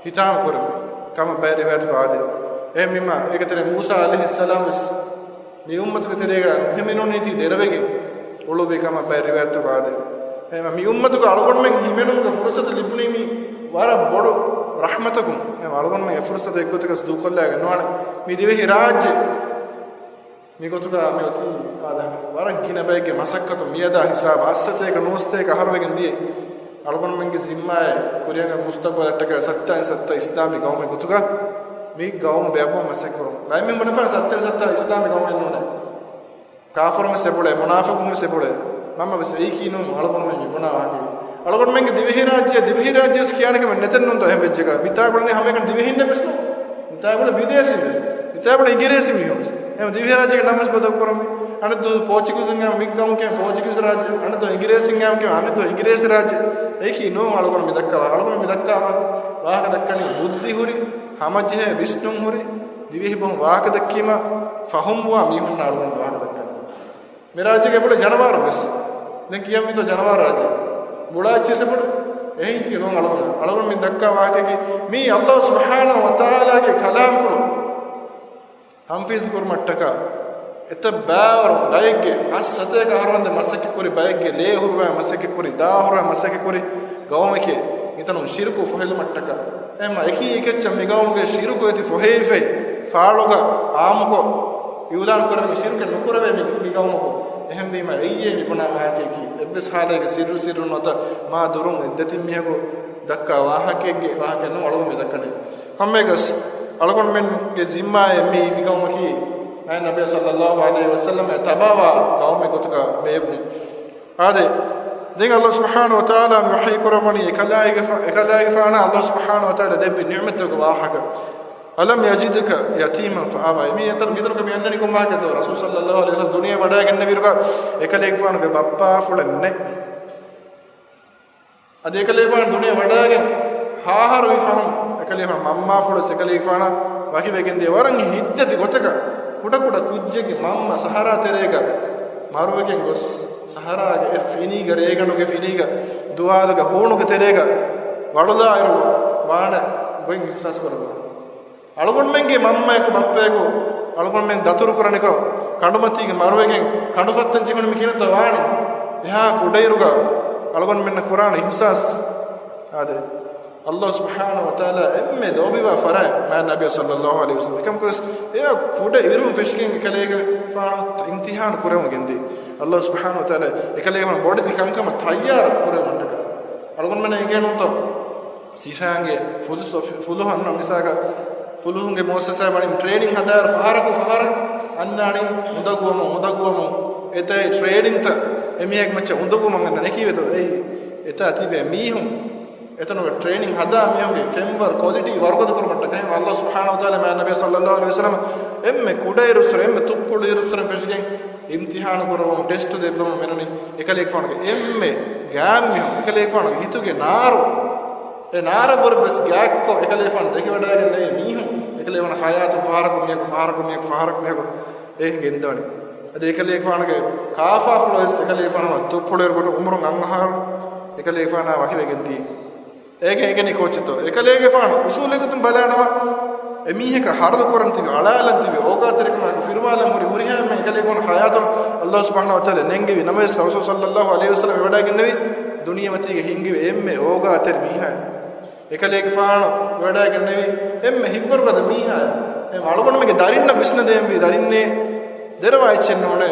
ހިތާމަ ކުރެއްވި ކަމަށް ބައެއް ރިވާޔަތުގަ އާދޭ. އެހެންވީމަ، އޭގެ ތެރޭ މޫސާ ޢަލައިހިއްސަލާމް ވެސް މި އުއްމަތުގެ ތެރޭގަ ނުހިމެނުނީތީ ދެރަވެގެން އުޅުއްވި ކަމަށް ބައެއް ރިވާޔަތުގަ އާދޭ. އެހެންވީމަ، މި އުއްމަތުގަ އަޅުގަނޑުމެން ހިމެނުމުގެ ފުރުޞަތު ލިބުނީ މި ވަރަށް ބޮޑު ރަޙްމަތަކުން. އެހެންވީމަ، އަޅުގަނޑުމެން އެ ފުރުޞަތު އެއްގޮތަކަށް ދޫކޮށްލައިގެން ނުވާނެ. މި ދިވެހި ރާއްޖެ މިގޮތުގަ މިއޮތީ އާދަ، ވަރަށް ގިނަ ބައެއްގެ މަސައްކަތު މިއަދާ ހިސާބަށް އަށްސަތޭކަ ނުވަސަތޭކަ އަހަރުވެގެން ދިޔަ. އަޅުގަނޑުމެންގެ ޒިންމާއެއް ކުރިއަށް މުސްތަޤްބަލަށްޓަކައި ސައްތައިން ސައްތަ އިސްލާމީ ގައުމެއް ގޮތުގަ މި ގައުމު ބޭއްވުމަށް މަސައްކަތް ކުރުން. ބައެއް މީހުން ބުނެފާނެ ސައްތައިން ސައްތަ އިސްލާމީ ގައުމެއް ނޫނޭ. ކާފަރުން ވެސް އެބުޅޭ، މުނާފިޤުން ވެސް އެބުޅޭ. މަންމަ ވެސް އެއީކީ ނޫން އަޅުގަނޑުމެން މި ބުނާ ވާހަކަ. އަޅުގަނޑުމެންގެ ދިވެހިރާއްޖެ، ދިވެހިރާއްޖެ ވެސް ކިޔާނެ ކަމެއް ނެތެއް ނޫންތޯ އެހެން ވެއްޖެކަ. މިތާގުޅެނީ ހަމައެކަނި ދިވެހިންނެއް ވެސް ނޫން. މިތާގުޅޭ ބިދޭސީން ވެސް. މިތާގުޅޭ އިނގިރޭސި މީހުން ވެސް. އެހެން ދިވެހިރާއްޖޭގެ ނަން ވެސް ބަދަލު ކުރަންވީ. އަނެއް ދުވަހު ޕޯޗުގީޒުން ގައިމު މި ގައުމު ކިޔަން ޕޯޗުގީޒު ރާއްޖެ. އަނެއް ދުވަހު އިނގިރޭސިން ގައިމު ކިޔަން އަނެއް ދުވަހު އިނގިރޭސި ރާއްޖެ. އެއީކީ ނޫން އަޅުގަނޑު މި ދައްކާ ވާ-، އަޅުގަނޑު މި ދައްކާ ވާ ވާހަކަ ދައްކަނީ ބުއްދި ހުރި، ހަމަޖެހޭ ވިސްނުން ހުރި، ދިވެހި ބަހުން ވާހަކަ ދައްކީމަ ފަހުމްވާ މީހުންނާ އަޅުގަނޑު ވާހަކަ ދައްކަނީ. މި ރާއްޖޭގަ އެބުޅޭ ޖަނަވާރު ވެސް. ދެން ކިޔަންވީތޯ ޖަނަވާރު ރާއްޖެ. ބުޅާ އެއްޗިސް އެބުޅޭ. އެހެންކީ ނޫން އަޅުގަނޑު. އަޅުގަނޑު މި ދައްކާ ވާހަކައަކީ މީ ﷲ ސުބްޙާނަހު ވަތަޢާލާގެ ކަލާމްފުޅު ތަންފީޛު ކުރުމަށްޓަކާ އެތައް ބައިވަރު ބައެއްގެ އަށް ސަތޭކަ އަހަރު ވަންދެން މަސައްކަތް ކުރި ބައެއްގެ ލޭ ހުރުވާ މަސައްކަތް ކުރި، ދާ ހުރުވާ މަސައްކަތް ކުރި ގައުމެކޭ މިތަނުން ޝިރުކު ފޮހެލުމަށްޓަކާ. އެހެންވީމަ އެކީ އެކެއްޗެއް މި ގައުމުގައި ޝިރުކު އެތި ފޮހެވިފައި ފާޅުގަ އާއްމުކޮށް އިޢުލާން ކުރެވޭ ޝިރުކެއް ނުކުރެވޭ މި، މި ގައުމަކު. އެހެންވީމަ އެއީ މިބުނާ ވާހަކައަކީ އެއްވެސް ހާލެއްގެ ސިއްރު ސިއްރު ނުވަތަ މާ ދުރުން އެއްދެތިން މީހަކު ދައްކާ ވާހަކައެއްގެ ވާހަކައެއް ނޫން އަޅުގަނޑު މި ދައްކަނީ. ކޮންމެއަކަސް އަޅުގަނޑުމެންގެ ޒިންމާއެއް މީ މި ގައުމަކީ މާތް ނަބިއްޔާ ޞައްލައްލާހު ޢަލައިހި ވަސައްލަމަ ތަބާވާ ގައުމެއް ގޮތުގަ ބޭއްވުން. އާދެ، ދެން ﷲ ސުބްޙާނަހޫ ވަތަޢާލާ މި ވަޙީ ކުރައްވަނީ އެކަލާގެފާ-، އެކަލާގެފާނާ ﷲ ސުބްޙާނަހޫ ވަތަޢާލާ ދެއްވި ނިޢުމަތްތަކުގެ ވާހަކަ. أَلَمْ يَجِدْكَ يَتِيمًا فَآوَىٰ. މި އެތަނު ގިތަނުގަ މި އަންނަނީ ކޮން ވާހަކައެއްތޯ؟ ރަސޫލު ޞައްލައްލާހު ޢަލައިހި ވަސައްލަމަ ދުނިޔެ ވަޑައިގެންނެވިއިރުގަ އެކަލޭގެފާނުގެ ބައްޕާފުޅެއް ނެތް. އަދި އެކަލޭގެފާނު ދުނިޔެ ވަޑައިގެން ހަ އަހަރު ވީ ފަހުން އެކަލޭގެފާނު މަންމާފުޅުވެސް އެކަލޭގެފާނާ ވަކިވެގެންދިޔަ. ވަރަށް ހިތްދަތި ގޮތަކަށް ކުޑަކުޑަ ކުއްޖެއްގެ މަންމަ ސަހަރާ ތެރޭގަ މަރުވެގެން ގޮސް، ސަހަރާގެ އެ ފިނީގަ، ރޭގަނޑުގެ ފިނީގަ، ދުވާލުގެ ހޫނުގެ ތެރޭގަ ވަޅުލާއިރު ވާނެ ގޮތް އިޙްސާސް ކުރައްވާ. އަޅުގަނޑުމެންގެ މަންމައަކު ބައްޕައަކު އަޅުގަނޑުމެން ދަތުރު ކުރަނިކޮށް، ކަނޑުމަތީގަ މަރުވެގެން، ކަނޑުފައްތަން ޖެހުނު މި ކިހިނެއްތޯ ވާނީ؟ އެހާ ކުޑައިރުގަ އަޅުގަނޑުމެންނަށް ކުރާނެ އިޙްސާސް. އާދެ، ﷲ ސުބްޙާނަހޫ ވަތަޢާލާ އެންމެ ލޯބިވާ ފަރާތް މާތް ނަބިއްޔާ ޞައްލައްލާހު ޢަލައިހި ވަސައްލަމަ. އެކަމަކުވެސް އެ ކުޑަ އިރުން ފެށިގެން އެކަލޭގެފާނު އިމްތިޙާނު ކުރެވުން ގެންދިޔަ. ﷲ ސުބްޙާނަހޫ ވަތަޢާލާ އެކަލޭގެފާނު ބޮޑެތި ކަންކަމަށް ތައްޔާރު ކުރެވުމަށްޓަކާ. އަޅުގަނޑުމެންނަށް އެނގޭނުންތޯ؟ ސިފައިންގެ ފުލުސް އޮފި-، ފުލުހުން މިސާލަކަށް، ފުލުހުންގެ މުއައްސަސާ ވަނީ ޓްރޭނިން ހަދާއިރު ފަހަރަކު ފަހަރަށް އަންނާނީ އުނދަގޫވަމުން، އުނދަގޫވަމުން. އެތައް ޓްރޭނިންތައް އެމީހެއްގެ މައްޗަށް އުނދަގޫވަމުން އަންނާނީ. ކީއްވެތޯ؟ އެއީ އެތާ ތިބޭ މީހުން، އެތަނުގެ ޓްރޭނިން ހަދާ މީހުންގެ ފެންވަރު ކޮލިޓީ ވަރުގަދަ ކުރުމަށްޓަކައި ﷲ ސުބްޙާނަހޫ ވަތަޢާލާ މާތް ނަބިއްޔާ ޞައްލައްލާހު ޢަލައިހި ވަސައްލަމަ އެންމެ ކުޑައިރުއްސުރެ، އެންމެ ތުއްޕުޅު އިރުއްސުރެން ފެށިގެން އިމްތިޙާނު ކުރައްވަމުން، ޓެސްޓު ދެއްވަމުން މިނަނީ އެކަލޭގެފާނުގެ އެންމެ ގާތް މީހުން، އެކަލޭގެފާނުގެ ހިތުގެ ނާރު، އެ ނާރަށްވުރެ ވެސް ގާތްކޮށް، އެކަލޭގެފާނު ދެކެވަޑައިގެންނެވި މީހުން، އެކަލޭގެފާނު ޙަޔާތުން ފަހަރަކު މީހަކު، ފަހަރަކު މީހަކު، ފަހަރަކު މީހަކު އެ ގެންދަވަނީ. އަދި އެކަލޭގެފާނުގެ ކާފާފުޅު ވެސް އެކަލޭގެފާނު ތުއްޕުޅުއިރު ގޮތުން އުމުރުން އަށް އަހަރު އެކަލޭގެފާނާ ވަކިވެގެންދީ. އޭގެ އެނގެނީ ކޯއްޗެއްތޯ؟ އެކަލޭގެފާނު އުސޫލެއްގޮތުން ބަލާނަމަ، އެމީހަކަށް ހަރަދު ކުރަން ތިބި، އަޅާލަން ތިބި، އޯގާތެރިކަމާއެކު ފިރުމާލަން ހުރި ހުރިހާ އެންމެ އެކަލޭގެފާނު ޙަޔާތުން ﷲ ސުބްޙާނަހޫ ވަތަޢާލާ ނެންގެވި ނަމަވެސް، ރަސޫލު ޞައްލައްލާހު ޢަލައިހި ވަސައްލަމަ ވެވަޑައިގެންނެވި ދުނިޔެމަތީގަ ހިންގިވި އެންމެ އޯގާތެރި މީހާ. އެކަލޭގެފާނު ވެވަޑައިގެންނެވި އެންމެ ހިތްވަރުގަދަ މީހާ. އެ އަޅުގަނޑުމެންގެ ދަރިންނަށް ވިސްނަދޭންވީ ދަރިންނޭ ދެރަވާ އެއްޗެއް ނޫނޭ.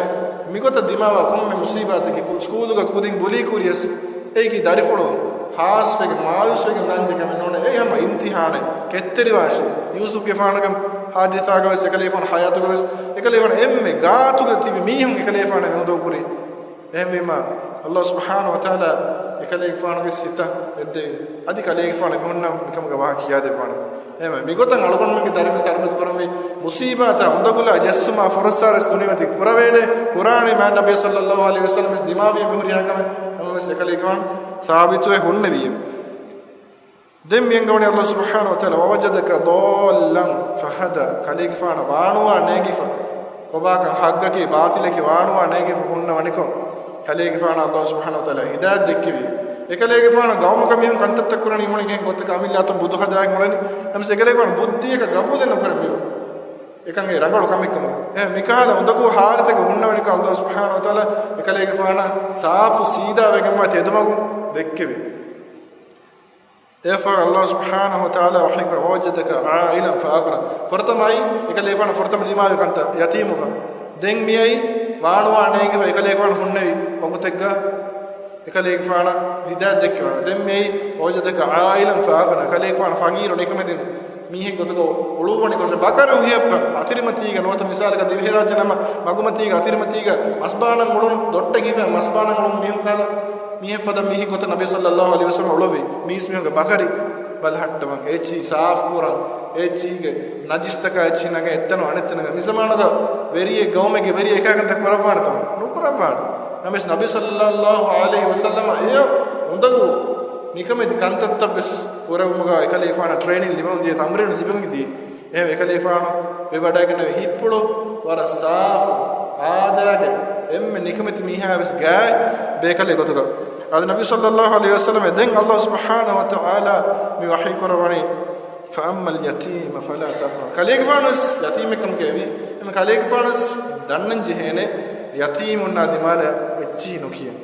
މިގޮތަށް ދިމާވާ ކޮންމެ މުސީބާތަކީ ކު-، ސްކޫލުގަ ކުދިން ބުލީ ކުރިޔަސް އެއީކީ ދަރިފުޅު ހާސްވެގެން މާޔޫސްވެގެން ދާންޖެހޭ ކަމެއް ނޫނޭ. އެއީ ހަމަ އިމްތިޙާނެއް. ކެތްތެރިވާށޭ. ޔޫސުފްގެފާނުގެ ހާދިސާގަވެސް އެކަލޭގެފާނު ޙަޔާތުގަވެސް އެކަލޭގެފާނު އެންމެ ގާތުގަ ތިބި މީހުން އެކަލޭގެފާނަށް އެ އުނދަގޫ ކުރީ. އެހެންވީމާ، ﷲ ސުބްޙާނަހޫ ވަތަޢާލާ އެކަލޭގެފާނުގެ ހިތަށް އެއްދެވި. އަދި ކަލޭގެފާނު މިހުންނަން މިކަމުގެ ވާހަކަ ކިޔާދެއްވާނެ. އެހެންވެ، މިގޮތަށް އަޅުގަނޑުމެންގެ ދަރިން ވެސް ތަރުބިޔަތު ކުރަންވީ، މުސީބާތާ އުނދަގުލާ ޖެއްސުމާ ފުރައްސާރަސް ދުނިޔެމަތީ ކުރެވޭނެ، ކުރާނެ މާތް ނަބިއްޔާ ޞައްލައްލާހު ޢަލައިހި ވަސައްލަމަ ވެސް ދިމާވިޔަ މިހުރިހާ ކަމެއް ނަމަވެސް އެކަލޭގެފާނު ސާބިތުވެ ހުންނެވިޔެ. ދެން މި އަންގަވަނީ ﷲ ސުބްޙާނަހޫ ވަތަޢާލާ، وَوَجَدَكَ ضَالًّا فَهَدَىٰ. ކަލޭގެފާނަށް ވާނުވާ ނޭނގިފަ، ކޮބާކަން ޙައްޤަކީ ބާޠިލަކީ ވާނުވާ ނޭނގިފަ ހުންނަވަނިކޮށް، ކަލޭގެފާނަށް ﷲ ސުބްޙާނަހޫ ވަތަޢާލާ ހިދާޔަތް ދެއްކެވި. އެކަލޭގެފާނު ގައުމުގަ މީހުން ކަންތައްތައް ކުރަނީ މުޅިން އެހެން ގޮތަކަށް އަމިއްލަ އަތުން ބުދު ހަދާގެން އުޅެނީ. ނަމަވެސް އެކަލޭގެފާނު ބުއްދީއަކަށް ގަބޫލެއް ނުކުރެވި. އެކަން އެ ރަނގަޅު ކަމެއް ކަމަށް. އެ މިކަހަލަ އުނދަގޫ ޙާލަތެއްގަ ހުންނަވަނިކޮށް ﷲ ސުބްޙާނަހޫ ވަތަޢާލާ އެކަލޭގެފާނަށް ސާފު ސީދާ ވެގެންވާ ތެދުމަގު ދެއްކެވި. އެއަށްފަހު ﷲ ސުބްޙާނަހޫ ވަތަޢާލާ ވަޙީކުރަނީ، وَوَجَدَكَ عَائِلًا فَأَغْنَىٰ. ފުރަތަމަ އައީ އެކަލޭގެފާނު ފުރަތަމަ ދިމާވި ކަންތައް ޔަތީމުކަން. ދެން މިއައީ ވާނުވާ ނޭނގިފަ އެކަލޭގެފާނު ހުންނެވި ވަގުތެއްގަ އެކަލޭގެފާނަށް ހިދާޔަތް ދެއްކެވި. ދެން މިއައީ، وَوَجَدَكَ عَائِلًا فَأَغْنَىٰ. ކަލޭގެފާނު ފަގީރު ނިކަމެތި މީހެއް ގޮތުގަ އުޅުއްވަނިކޮށް، ބަކަރު ހިޔައްޕަ އަތިރިމަތީގަ ނުވަތަ މިސާލަކަށް ދިވެހިރާއްޖެ ނަމަ މަގުމަތީގަ އަތިރިމަތީގަ މަސްބާނަން އުޅުނު، ދޮއްޓެއް ހިފާ މަސްބާނަން އުޅުނު މީހުން ކަހަލަ މީހެއް ފަދަ މީހެއް ގޮތަށް ނަބީ ޞައްލައްލާހު ޢަލައިހި ވަސައްލަމަ އުޅުއްވި. މީސްމީހުންގެ ބަކަރި ބަލަހައްޓަވަން، އެއްޗިހި ސާފުކުރަން، އެއްޗިހިގެ ނަޖިސްތަކާ އެއްޗިހި ނަގަން އެއްތަނުން އަނެއްތަނަކަށް. މިޒަމާނުގަ ވެރިއެއް ގައުމެއްގެ ވެރިއެއް އެކާ ކަންތައް ކުރައްވާނެތޯ؟ ނުކުރައްވާނެ. ނަމަވެސް ނަބީ ޞައްލައްލާހު ޢަލައިހި ވަސައްލަމަ އެޔަށް އުނދަގޫ ނިކަމެތި ކަންތައްތައް ވެސް ކުރެވުމުގަ އެކަލޭގެފާނަށް ޓްރޭނިން ލިބެމުން ދިޔަ، ތަމްރީނު ލިބެމުން ދިޔަ. އެހެން އެކަލޭގެފާނު ވެވަޑައިގެންނެވި ހިތްޕުޅު ވަރަށް ސާފު، އާދައިގެ އެންމެ ނިކަމެތި މީހާ ވެސް ގާތް ބޭކަލެއް ގޮތުގަ. އަދި ނަބީ ޞައްލައްލާހު ޢަލައިހި ވަސައްލަމަ ދެން ﷲ ސުބްޙާނަހޫ ވަތަޢާލާ މި ވަޙީ ކުރައްވަނީ، فَأَمَّا الْيَتِيمَ فَلَا تَقْهَرْ. ކަލޭގެފާނު ވެސް ޔަތީމެއް ކަމުގައި ވީ. އެމަ ކަލޭގެފާނު ވެސް ދަންނަން ޖެހޭނެ، ޔަތީމުންނާ ދިމާލަށް އެއްޗިހި ނުކިޔަން.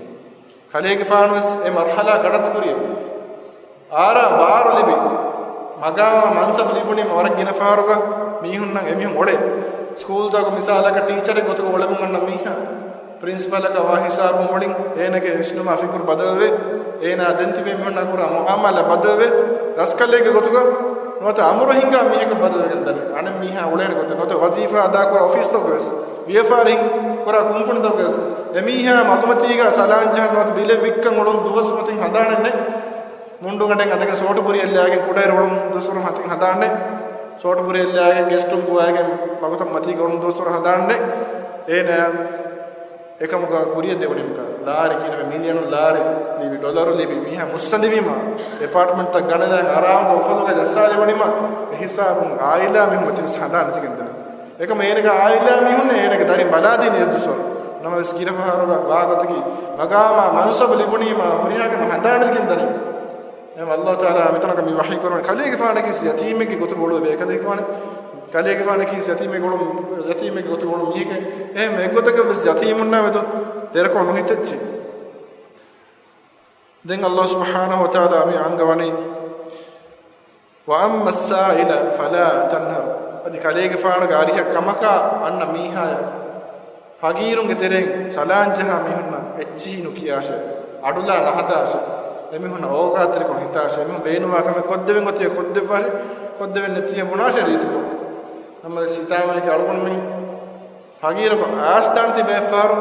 ކަލޭގެފާނުވެސް އެ މަރުޙަލާ ކަޑައްތުކުރި. އާރާ ބާރު ލިބި، މަގާމާ މަންސަބު ލިބުނީމަ ވަރަށް ގިނަ ފަހަރުގަ މީހުންނަށް އެމީހުން އޮޅޭ. ސްކޫލްތަކު މިސާލަކަށް ޓީޗަރެއް ގޮތުގަ އުޅެމުން އަންނަ މީހާ. ޕްރިންސިޕަލަކަށް ވާ ހިސާބު މުޅިން އޭނަގެ ވިސްނުމާ ފިކުރު ބަދަލުވެ، އޭނާ ދެން ތިބޭ މީހުންނާ ކުރާ މުއާމަލާ ބަދަލުވެ، ރަސްކަލެއްގެ ގޮތުގަ ނުވަތަ އަމުރު ހިންގާ މީހަކަށް ބަދަލުވެގެން ދަނީ. އަނެއް މީހާ އުޅޭނެ ގޮތެއް ނުވަތަ ވަޒީފާ އަދާކުރާ އޮފީސްތަކުގަވެސް، ވިޔަފާރި ކުރާ ކުންފުނިތަކުގަވެސް، އެމީހާ މަގުމަތީގަ ސަލާން ޖަހަން ނުވަތަ ބިލެއް ވިއްކަން އުޅުނު ދުވަސް މަތިން ހަނދާނެއް ނެތް. މުންޑުގަނޑެއް އަނދަގެން ސޯޓު ބުރިއެއް ލާގެން ކުޑައިރު އުޅުނު ދުވަސްވަރު މަތިން ހަނދާނެއް ނެތް. ސޯޓު ބުރިއެއް ލާގެން ގެސްޓުން ގޮވާގެން މަގުތައް މަތީގަ އުޅުނު ދުވަސްވަރު ހަނދާނެއް ނެތް. އޭނަ އެކަމުގަ ކުރިއަށް ދެވުނީމަކަށް، ލާރި ކިޔަނީ މިލިއަނުން ލާރި ލިބި، ޑޮލަރު ލިބި، މީހާ މުއްސަނދިވީމަ، އެޕާޓްމަންޓްތައް ގަނެލާ އަރާމުގަ އުފަލުގަ ޖައްސާލެވުނީމަ، އެ ހިސާބުން އާއިލާ މީހުން އޮތީވެސް ހަނދާން ނެތިގެން ދަނީ. އެކަމު އޭނަގެ އާއިލާ މީހުންނޭ އޭނަގެ ދަރިން ބަލާދިނީ އެއްދުވަސްވަރު. ނަމަވެސް ކިރަފަހަރުގަ ވާގޮތަކީ، މަގާމާ މަންސަބު ލިބުނީމަ ހުރިހާ ކަމެއް ހަނދާން ނެތިގެން ދަނީ. އެހެން އައްލާހު ތަޢާލާ މިތަނަކަށް މި ވަޙީ ކުރަނީ، ކަލޭގެފާނަކީ ޔަތީމެއްގެ ގޮތުގަ އުޅުވޭ ކަލޭގެފާނެއް، ކަލޭގެފާނަކީ ޔަތީމެއްގެ އުޅު، ޔަތީމެއްގެ ގޮތުގަ އުޅު މީހެކޭ. އެހެން އެއްގޮތަކަށް ވެސް ޔަތީމުންނާ މެދު ދެރަކޮޅު ނުހިތައްޗޭ. ދެން އައްލާހު ސުބްޙާނަހު ވަ ތަޢާލާ މި އަންގަވަނީ، وَأَمَّا السَّائِلَ فَلَا تَنْهَرْ. އަދި ކަލޭގެފާނުގެ އަރިހަށް ކަމަކާ އަންނަ މީހާޔަށް ފަގީރުންގެ ތެރެއިން ސަލާން ޖަހާ މީހުންނަށް އެއްޗިހި ނުކިޔާށޭ، އަޑުލާ ނަހަދާށޭ. އެމީހުންނަށް އޯގާތެރިކޮށް ހިތާށޭ. އެމީހުން ބޭނުންވާ ކަމެއް ކޮށްދެވެން އޮތީ ކޮށްދެއްވާށޭ، ރީތިކޮށް. ނަމަވެސް ހިތާމަޔަކީ އަޅުގަނޑުމެން ފަގީރަކު އައިސްދާނެތީ ބައެއްފަހަރު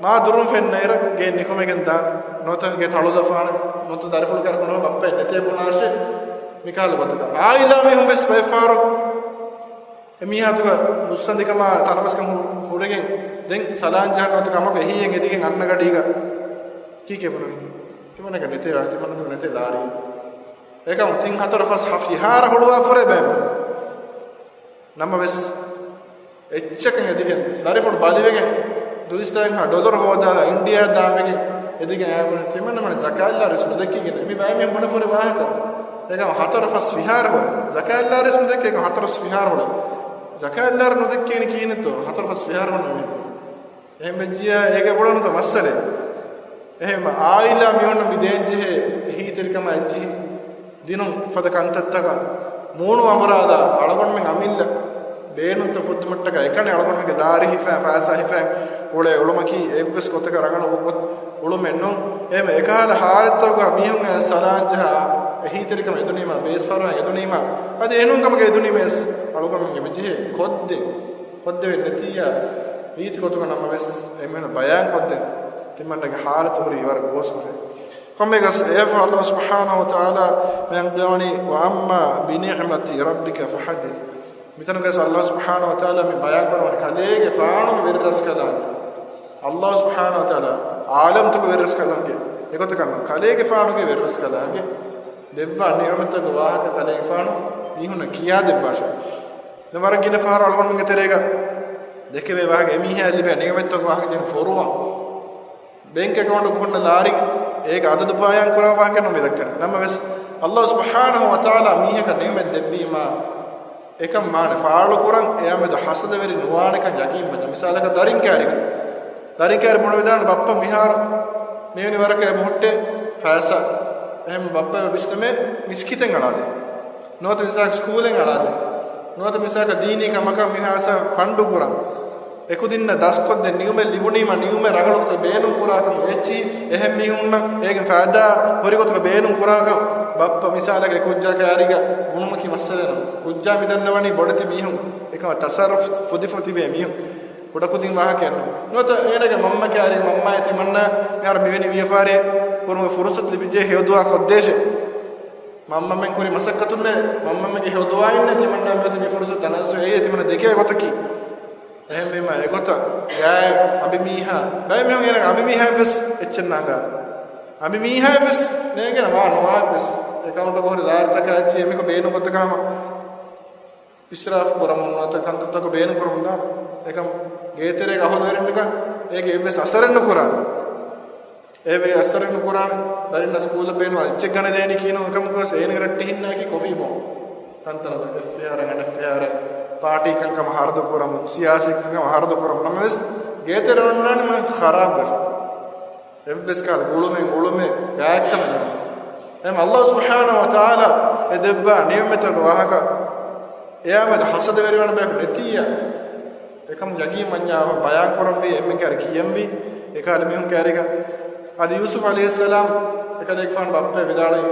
މާ ދުރުން ފެންނައިރަށް ގެއިން ނިކުމެގެން ދާނެ. ނުވަތަ ގެ ތަޅުލަފާނެ، ނުވަތަ ދަރިފުޅު ކައިރި ބުނާ ބައްޕައެއް ނެތޭ ބުނާށޭ. މިކަހަލަ ގޮތަކަށް އާއިލާ މީހުން ވެސް ބައެއްފަހަރު އެމީހާތުގަ މުއްސަނދިކަމާ ތަނަވަސްކަން ހު-، ހުރެގެން ދެން ސަލާން ޖަހަން ނުވަތަ ކަމަކު އެހީއެއް އެދިގެން އަންނަ ގަޑީގަ ކީކޭ ބުނަނީ؟ ތިމަންނަގެ ނެތޭ، ތިމަންނަގެ ނެތޭ ލާރި. އެކަމު ތިން ހަތަރު ފަސް ހަ ފިހާރަ ހުޅުވާފަރޭ ބައެއް ނަމަވެސް، އެއްޗަކަށް އެދިގެން، ދަރިފުޅު ބަލިވެގެން، ދުއިސައްތައެއްހާ ޑޮލަރު ހޯދާލާ އިންޑިއާ ދާންވެގެން އެދިގެން އައި ބުނި ތިމަންނަމެން ޒަކާތްލާރިސް ނުދެއްކިގެން މި ބައެއް މީހުން ބުނެފަ ހުރި ވާހަކަ. އެކަމު ހަތަރު ފަސް ފިހާރަ ހުރެ ޒަކާތްލާރިސް ނުދެއްކޭ. އެކަމު ހަތަރު ފަސް ފިހާރަ ހުރެ ޒަކާތްލާރި ނުދެއްކޭނީ ކިހިނެއްތޯ؟ ހަތަރު ފަސް ފިހާރަ ހުރެ މީހުން. އެހެން ވެއްޖިޔާ އޭގެ ބޮޑުނުތަ މައްސަލައެއް. އެހެން އާއިލާ މީހުންނަށް މި ދޭންޖެހޭ އެހީތެރިކަމާ އެއްޗިހި ދިނުން ފަދަ ކަންތައްތަކަށް މޫނު އަނބުރާލާ އަޅުގަނޑުމެން އަމިއްލަ ބޭނުންތައް ފުއްދުމަށްޓަކާ އެކަނި އަޅުގަނޑުމެންގެ ލާރި ހިފައި ފައިސާ ހިފައި އުޅޭ އުޅުމަކީ އެއްވެސް ގޮތަކަށް ރަނގަޅު ގޮތް އުޅުމެއް ނޫން. އެހެން އެކަހަލަ ހާލަތްތަކުގަ މީހުން ސަލާން ޖަހާ އެހީތެރިކަމަށް އެދުނީމަ، ބޭސްފަރުވާ އެދުނީމަ، އަދި އެނޫން ކަމަކަށް އެދުނީމަ ވެސް އަޅުގަނޑުމެން އެބަޖެހޭ ކޮށްދޭ. ކޮށްދެވެން ނެތިއްޔާ ރީތި ގޮތުގަ ނަމަވެސް އެމީހުން ބަޔާން ކޮށްދޭން. ތިމަންނަގެ ހާލަތު ހުރީ ވަރަށް ގޯސްކޮށް. ކޮންމެއަކަސް އެއަށްފަހު އައްލާހު ސުބްޙާނަހު ވަ ތަޢާލާ މި އަންގަވަނީ، وَأَمَّا بِنِعْمَةِ رَبِّكَ فَحَدِّثْ. މިތަނުގައި އައްލާހު ސުބްޙާނަހު ވަ ތަޢާލާ މި ބަޔާން ކުރައްވަނީ ކަލޭގެފާނުގެ ވެރިރަސްކަލާނގެ، އައްލާހު ސުބްޙާނަހު ވަ ތަޢާލާ އާލަމްތަކުގެ ވެރިރަސްކަލާނގެ އެގޮތަކަށް ނޫން، ކަލޭގެފާނުގެ ވެރިރަސްކަލާނގެ ދެއްވާ ނިޢުމަތްތަކުގެ ވާހަކަ ކަލޭގެފާނު މީހުންނަށް ކިޔާދެއްވާށޭ. ދެން ވަރަށް ގިނަ ފަހަރު އަޅުގަނޑުމެންގެ ތެރޭގަ ދެކެވޭ ވާހަކަ، އެމީހާ ލިބޭ ނިޢުމަތްތަކުގެ ވާހަކަ ދެން ފޮރުވަން. ބޭންކް އެކައުންޓަކު ހުންނަ ލާރި އޭގެ އަދަދު ބަޔާން ކުރާ ވާހަކަ ނޫން މި ދައްކަނީ. ނަމަވެސް، އައްލާހު ސުބްޙާނަހު ވަ ތަޢާލާ މީހަކަށް ނިޢުމަތް ދެއްވީމާ، އެކަން މާނަ ފާޅުކުރަން އެއާ މެދު ހަސަދަވެރި ނުވާނެކަން ޔަޤީން ވެދާނެ. މިސާލަކަށް ދަރިން ކައިރިގަ، ދަރިން ކައިރި ބުނެވިދާނެ ބައްޕަ މިހާރު މިވެނި ވަރަކަށް އެބަހުއްޓޭ ފައިސާ. އެހެން ބައްޕަ ވިސްނަމޭ މިސްކިތެއް އަޅާދޭ. ނުވަތަ މިސާލަކަށް ސްކޫލެއް އަޅާދޭ. ނުވަތަ މިސާލަކަށް ދީނީ ކަމަކަށް މި ފައިސާ ފަންޑު ކުރަން. އެކުދިންނަށް ދަސްކޮށްދޭ ނިޢުމަތް ލިބުނީމަ، ނިޢުމަތް ރަނގަޅު ގޮތަށް ބޭނުން ކުރާކަން، އެއްޗިހި އެހެން މީހުންނަށް އޭގެ ފައިދާ ހުރި ގޮތުގަ ބޭނުން ކުރާކަން. ބައްޕަ މިސާލަކަށް އެ ކުއްޖާ ކައިރީގަ ބުނުމަކީ މައްސަލައެއް ނޫން. ކުއްޖާ މި ދަންނަވަނީ ބޮޑެތި މީހުން، އެކަމަށް ތަޞައްރަފް ފުދިފަ ތިބޭ މީހުން. ކުޑަކުދިން ވާހަކައެއް ނޫން. ނުވަތަ އޭނަގެ މަންމަ ކައިރީ، މަންމައޭ ތިމަންނަ މިހާރު މިވެނި ވިޔަފާރި ކުރުމުގެ ފުރުޞަތު ލިބިއްޖެ ހެޔޮދުޢާ ކޮށްދޭށޭ. މަންމަމެން ކުރި މަސައްކަތުންނޭ، މަންމަމެންގެ ހެޔޮދުޢާއިންނޭ ތިމަންނަ މިއޮތީ މި ފުރުޞަތު ތަނަވަސްވެ އެއީ ތިމަންނަ ދެކޭ ގޮތަކީ. އެހެންވީމަ އެގޮތަށް ގާތް އަނބިމީހާ، ބައެއް މީހުން އޭނަ އަނބިމީހާއެއްވެސް އެއްޗެއް ނާގާ. އަނބިމީހާއެއްވެސް ނޭނގޭނެ ވާ ނުވާއެއްވެސް. އެކައުންޓަކު ހުރި ލާރިތަކާ އެއްޗެއް އެމީހަކު ބޭނުން ގޮތަކަށް ހަމަ އިސްރާފު ކުރަމުން ނުވަތަ ކަންތައްތަކު ބޭނުން ކުރަމުން ދާނެ. އެކަމް ގޭތެރޭގަ އަހުލުވެރިންނަކަށް އޭގެ އެއްވެސް އަސަރެއް ނުކުރާނެ. އޭގެ އަސަރެއް ނުކުރާނެ. ދަރިންނަށް ސްކޫލަށް ބޭނުން އެއްޗެއް ގަނެދޭނީ ކީނު އެކަމަކުވެސް އޭނަގެ ރައްޓެހިންނާއެކީ ކޮފީ ބޯން. ކަންތަނުގަ އެއްފިހާރަ އަނެއްފިހާރަ ޕާޓީ ކަންކަމަށް ހަރަދު ކުރަމުން، ސިޔާސީ ކަންކަމަށް ހަރަދު ކުރަމުން ނަމަވެސް ގޭތެރެ އޮންނާނީ މާ ޚަރާބުވެފަ. އެއްވެސް ކަހަލަ ގުޅުމެއް އުޅުމެއް ގާތްކަމެއް ނޫން. އެހެން އައްލާހު ސުބްޙާނަހު ވަ ތަޢާލާ އެ ދެއްވާ ނިޢުމަތްތަކުގެ ވާހަކަ އެއާ މެދު ހަސަދަވެރިވާނެ ބަޔަކު ނެތިއްޔާ، އެކަމު ޔަގީން ވަންޏާ ބަޔާން ކުރަންވީ އެންމެ ކައިރި ކިޔަންވީ އެކަހަލަ މީހުން ކައިރީގަ. އަދި ޔޫސުފް ޢަލައިހިއްސަލާމް އެކަލޭގެފާނު ބައްޕަ ވިދާޅުވީ،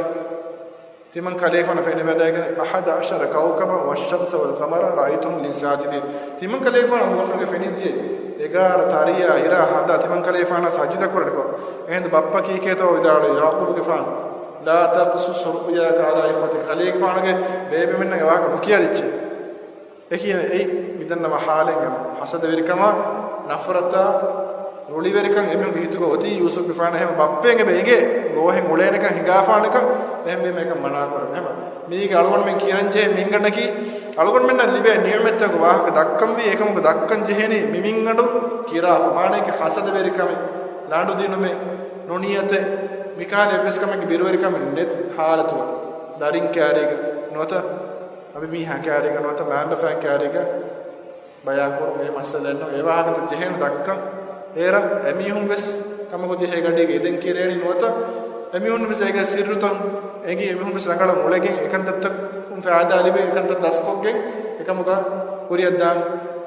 ތިމަން ކަލޭގެފާނަށް ފެނިވަޑައިގެން، "أحد عشر كوكبا والشمس والقمر رأيتهم لي ساجدين." ތިމަން ކަލޭގެފާނަށް ހުވަފުޅުގަ ފެނިއްޖެ، އެގާރަ ތަރިޔާ، އިރާ، ހަނދާ ތިމަން ކަލޭގެފާނަށް ސަޖިދަ ކުރަނިކޮށް. އެހިނދު ބައްޕަ ކީކޭތޯ ވިދާޅުވީ، ޔަޢުޤޫބުގެފާނު، "لا تقصص رؤياك على إخوتك." ކަލޭގެފާނުގެ ބޭބެމެންނަށް އެ ވާހަކަ ނުކިޔާ ދިއްޗޭ. އެކީ އެއީ މިދަންނަވާ ޙާލެއް ހަމަ. ހަސަދަވެރިކަމާ، ނަފްރަތާ، ރުޅިވެރިކަން އެމީހުންގެ ހިތުގަ އޮތީ ޔޫސުފްގެފާނަށް ހަމަ ބައްޕައެއް އެބަ އެނގޭ، ގޯހެއް އުޅޭނެކަން ހިނގާފާނެކަން، އެހެންވީމަ އެކަން މަނާ ކުރަން. ހަމަ މީގެ އަޅުގަނޑުމެން ކިޔަންޖެހޭ މިންގަނޑަކީ، އަޅުގަނޑުމެންނަށް ލިބޭ ނިޢުމަތްތަކުގެ ވާހަކަ ދައްކަންވީ، އެކަމަކު ދައްކަން ޖެހޭނީ މި މިންގަނޑު ކިރާފަ، މާނައަކީ ހަސަދަވެރިކަމެއް، ލަނޑުދިނުމެއް، ނުނިޔަތެއް، މިކަހަލަ އެއްވެސް ކަމެއްގެ ބިރުވެރިކަމެއް ނެތް ޙާލަތުގަ، ދަރިން ކައިރީގަ ނުވަތަ އަނބިމީހާ ކައިރީގަ ނުވަތަ މައިންބަފައިން ކައިރީގަ ބަޔާންކުރުން އެ މައްސަލައެއް ނޫން. އެ ވާހަކަތައް ޖެހޭނެ ދައްކަން. އޭރަށް އެމީހުން ވެސް ކަމަކު ޖެހޭ ގަޑީގަ އެދެން ކިރޭނީ ނުވަތަ އެމީހުން ވެސް އޭގެ ސިއްރުތައް އެނގި، އެމީހުން ވެސް ރަނގަޅަށް އުޅެގެން އެކަންތައްތަކުން ފައިދާ ލިބި، އެކަންތައް ދަސްކޮށްގެން އެކަމުގަ ކުރިއަށްދާން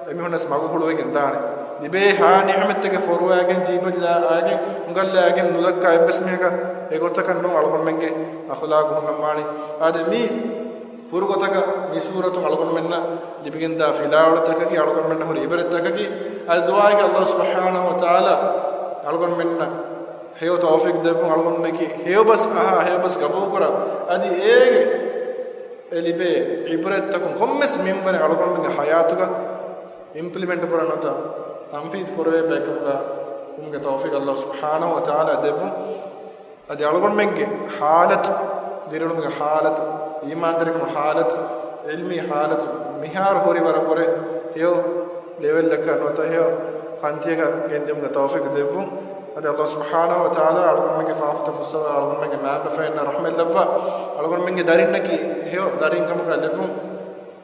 އެމީހުން ވެސް މަގު ހުޅުވިގެން ދާނެ. ލިބޭ ހާ ނިޢުމަތްތަކެއް ފޮރުވާގެން، ޖީބަށް ލާގެން، އުނގަށްލާގެން ނުދައްކާ އެއްވެސް މީހަކަށް އެގޮތަކަށް ނޫން އަޅުގަނޑުމެންގެ އަޚުލާގު ހުންނަންވާނީ. އާދެ، މި ފުރުގޮތަކަށް މި ސޫރަތުން އަޅުގަނޑުމެންނަށް ލިބިގެންދާ ފިލާވަޅުތަކަކީ، އަޅުގަނޑުމެންނަށް ހުރި ޢިބްރަތްތަކަކީ. އަދި ދުޢާއެއްގަ ﷲ ސުބްޙާނަހޫ ވަތަޢާލާ އަޅުގަނޑުމެންނަށް ހެޔޮ ތައުފީޤު ދެއްވުން، އަޅުގަނޑުމެންނަކީ ހެޔޮ ބަސް އަހާ، ހެޔޮ ބަސް ގަބޫލުކުރާ، އަދި އޭގެ އެ ލިބޭ ޢިބްރަތްތަކުން ކޮންމެސް މިންވަރެއް އަޅުގަނޑުމެންގެ ޙަޔާތުގަ އިމްޕްލިމެންޓް ކުރަން ނުވަތަ ތަންފީޛު ކުރެވޭ ބައެއްކަމުގަ ވުމުގެ ތައުފީޤު ﷲ ސުބްޙާނަހޫ ވަތަޢާލާ ދެއްވުން. އަދި އަޅުގަނޑުމެންގެ ޙާލަތު، ދިރިއުޅުމުގެ ޙާލަތު، އީމާންދަރިކަމުގެ ޙާލަތު، ޢިލްމީ ޙާލަތު، މިހާރު ހުރި ވަރަށް ވުރެ ހެޔޮ ލެވެލްއަކަށް ނުވަތަ ހެޔޮ ކަންތިއަކަށް ގެންދިއުމުގެ ތައުފީޤު ދެއްވުން. އަދި ﷲ ސުބްޙާނަހޫ ވަތަޢާލާ އަޅުގަނޑުމެންގެ ފާފަތައް ފުއްސަވާ، އަޅުގަނޑުމެންގެ މައިންބަފައިންނަށް ރަޙްމަތް ލައްވާ، އަޅުގަނޑުމެންގެ ދަރިންނަކީ ހެޔޮ ދަރިން ކަމަކަށް ލެއްވުން.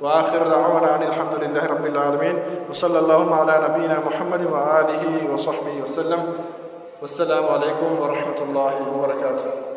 وآخر دعوانا أن الحمد لله رب العالمين، وصلى اللهم على نبينا محمد وآله وصحبه وسلم. والسلام عليكم ورحمة الله وبركاته.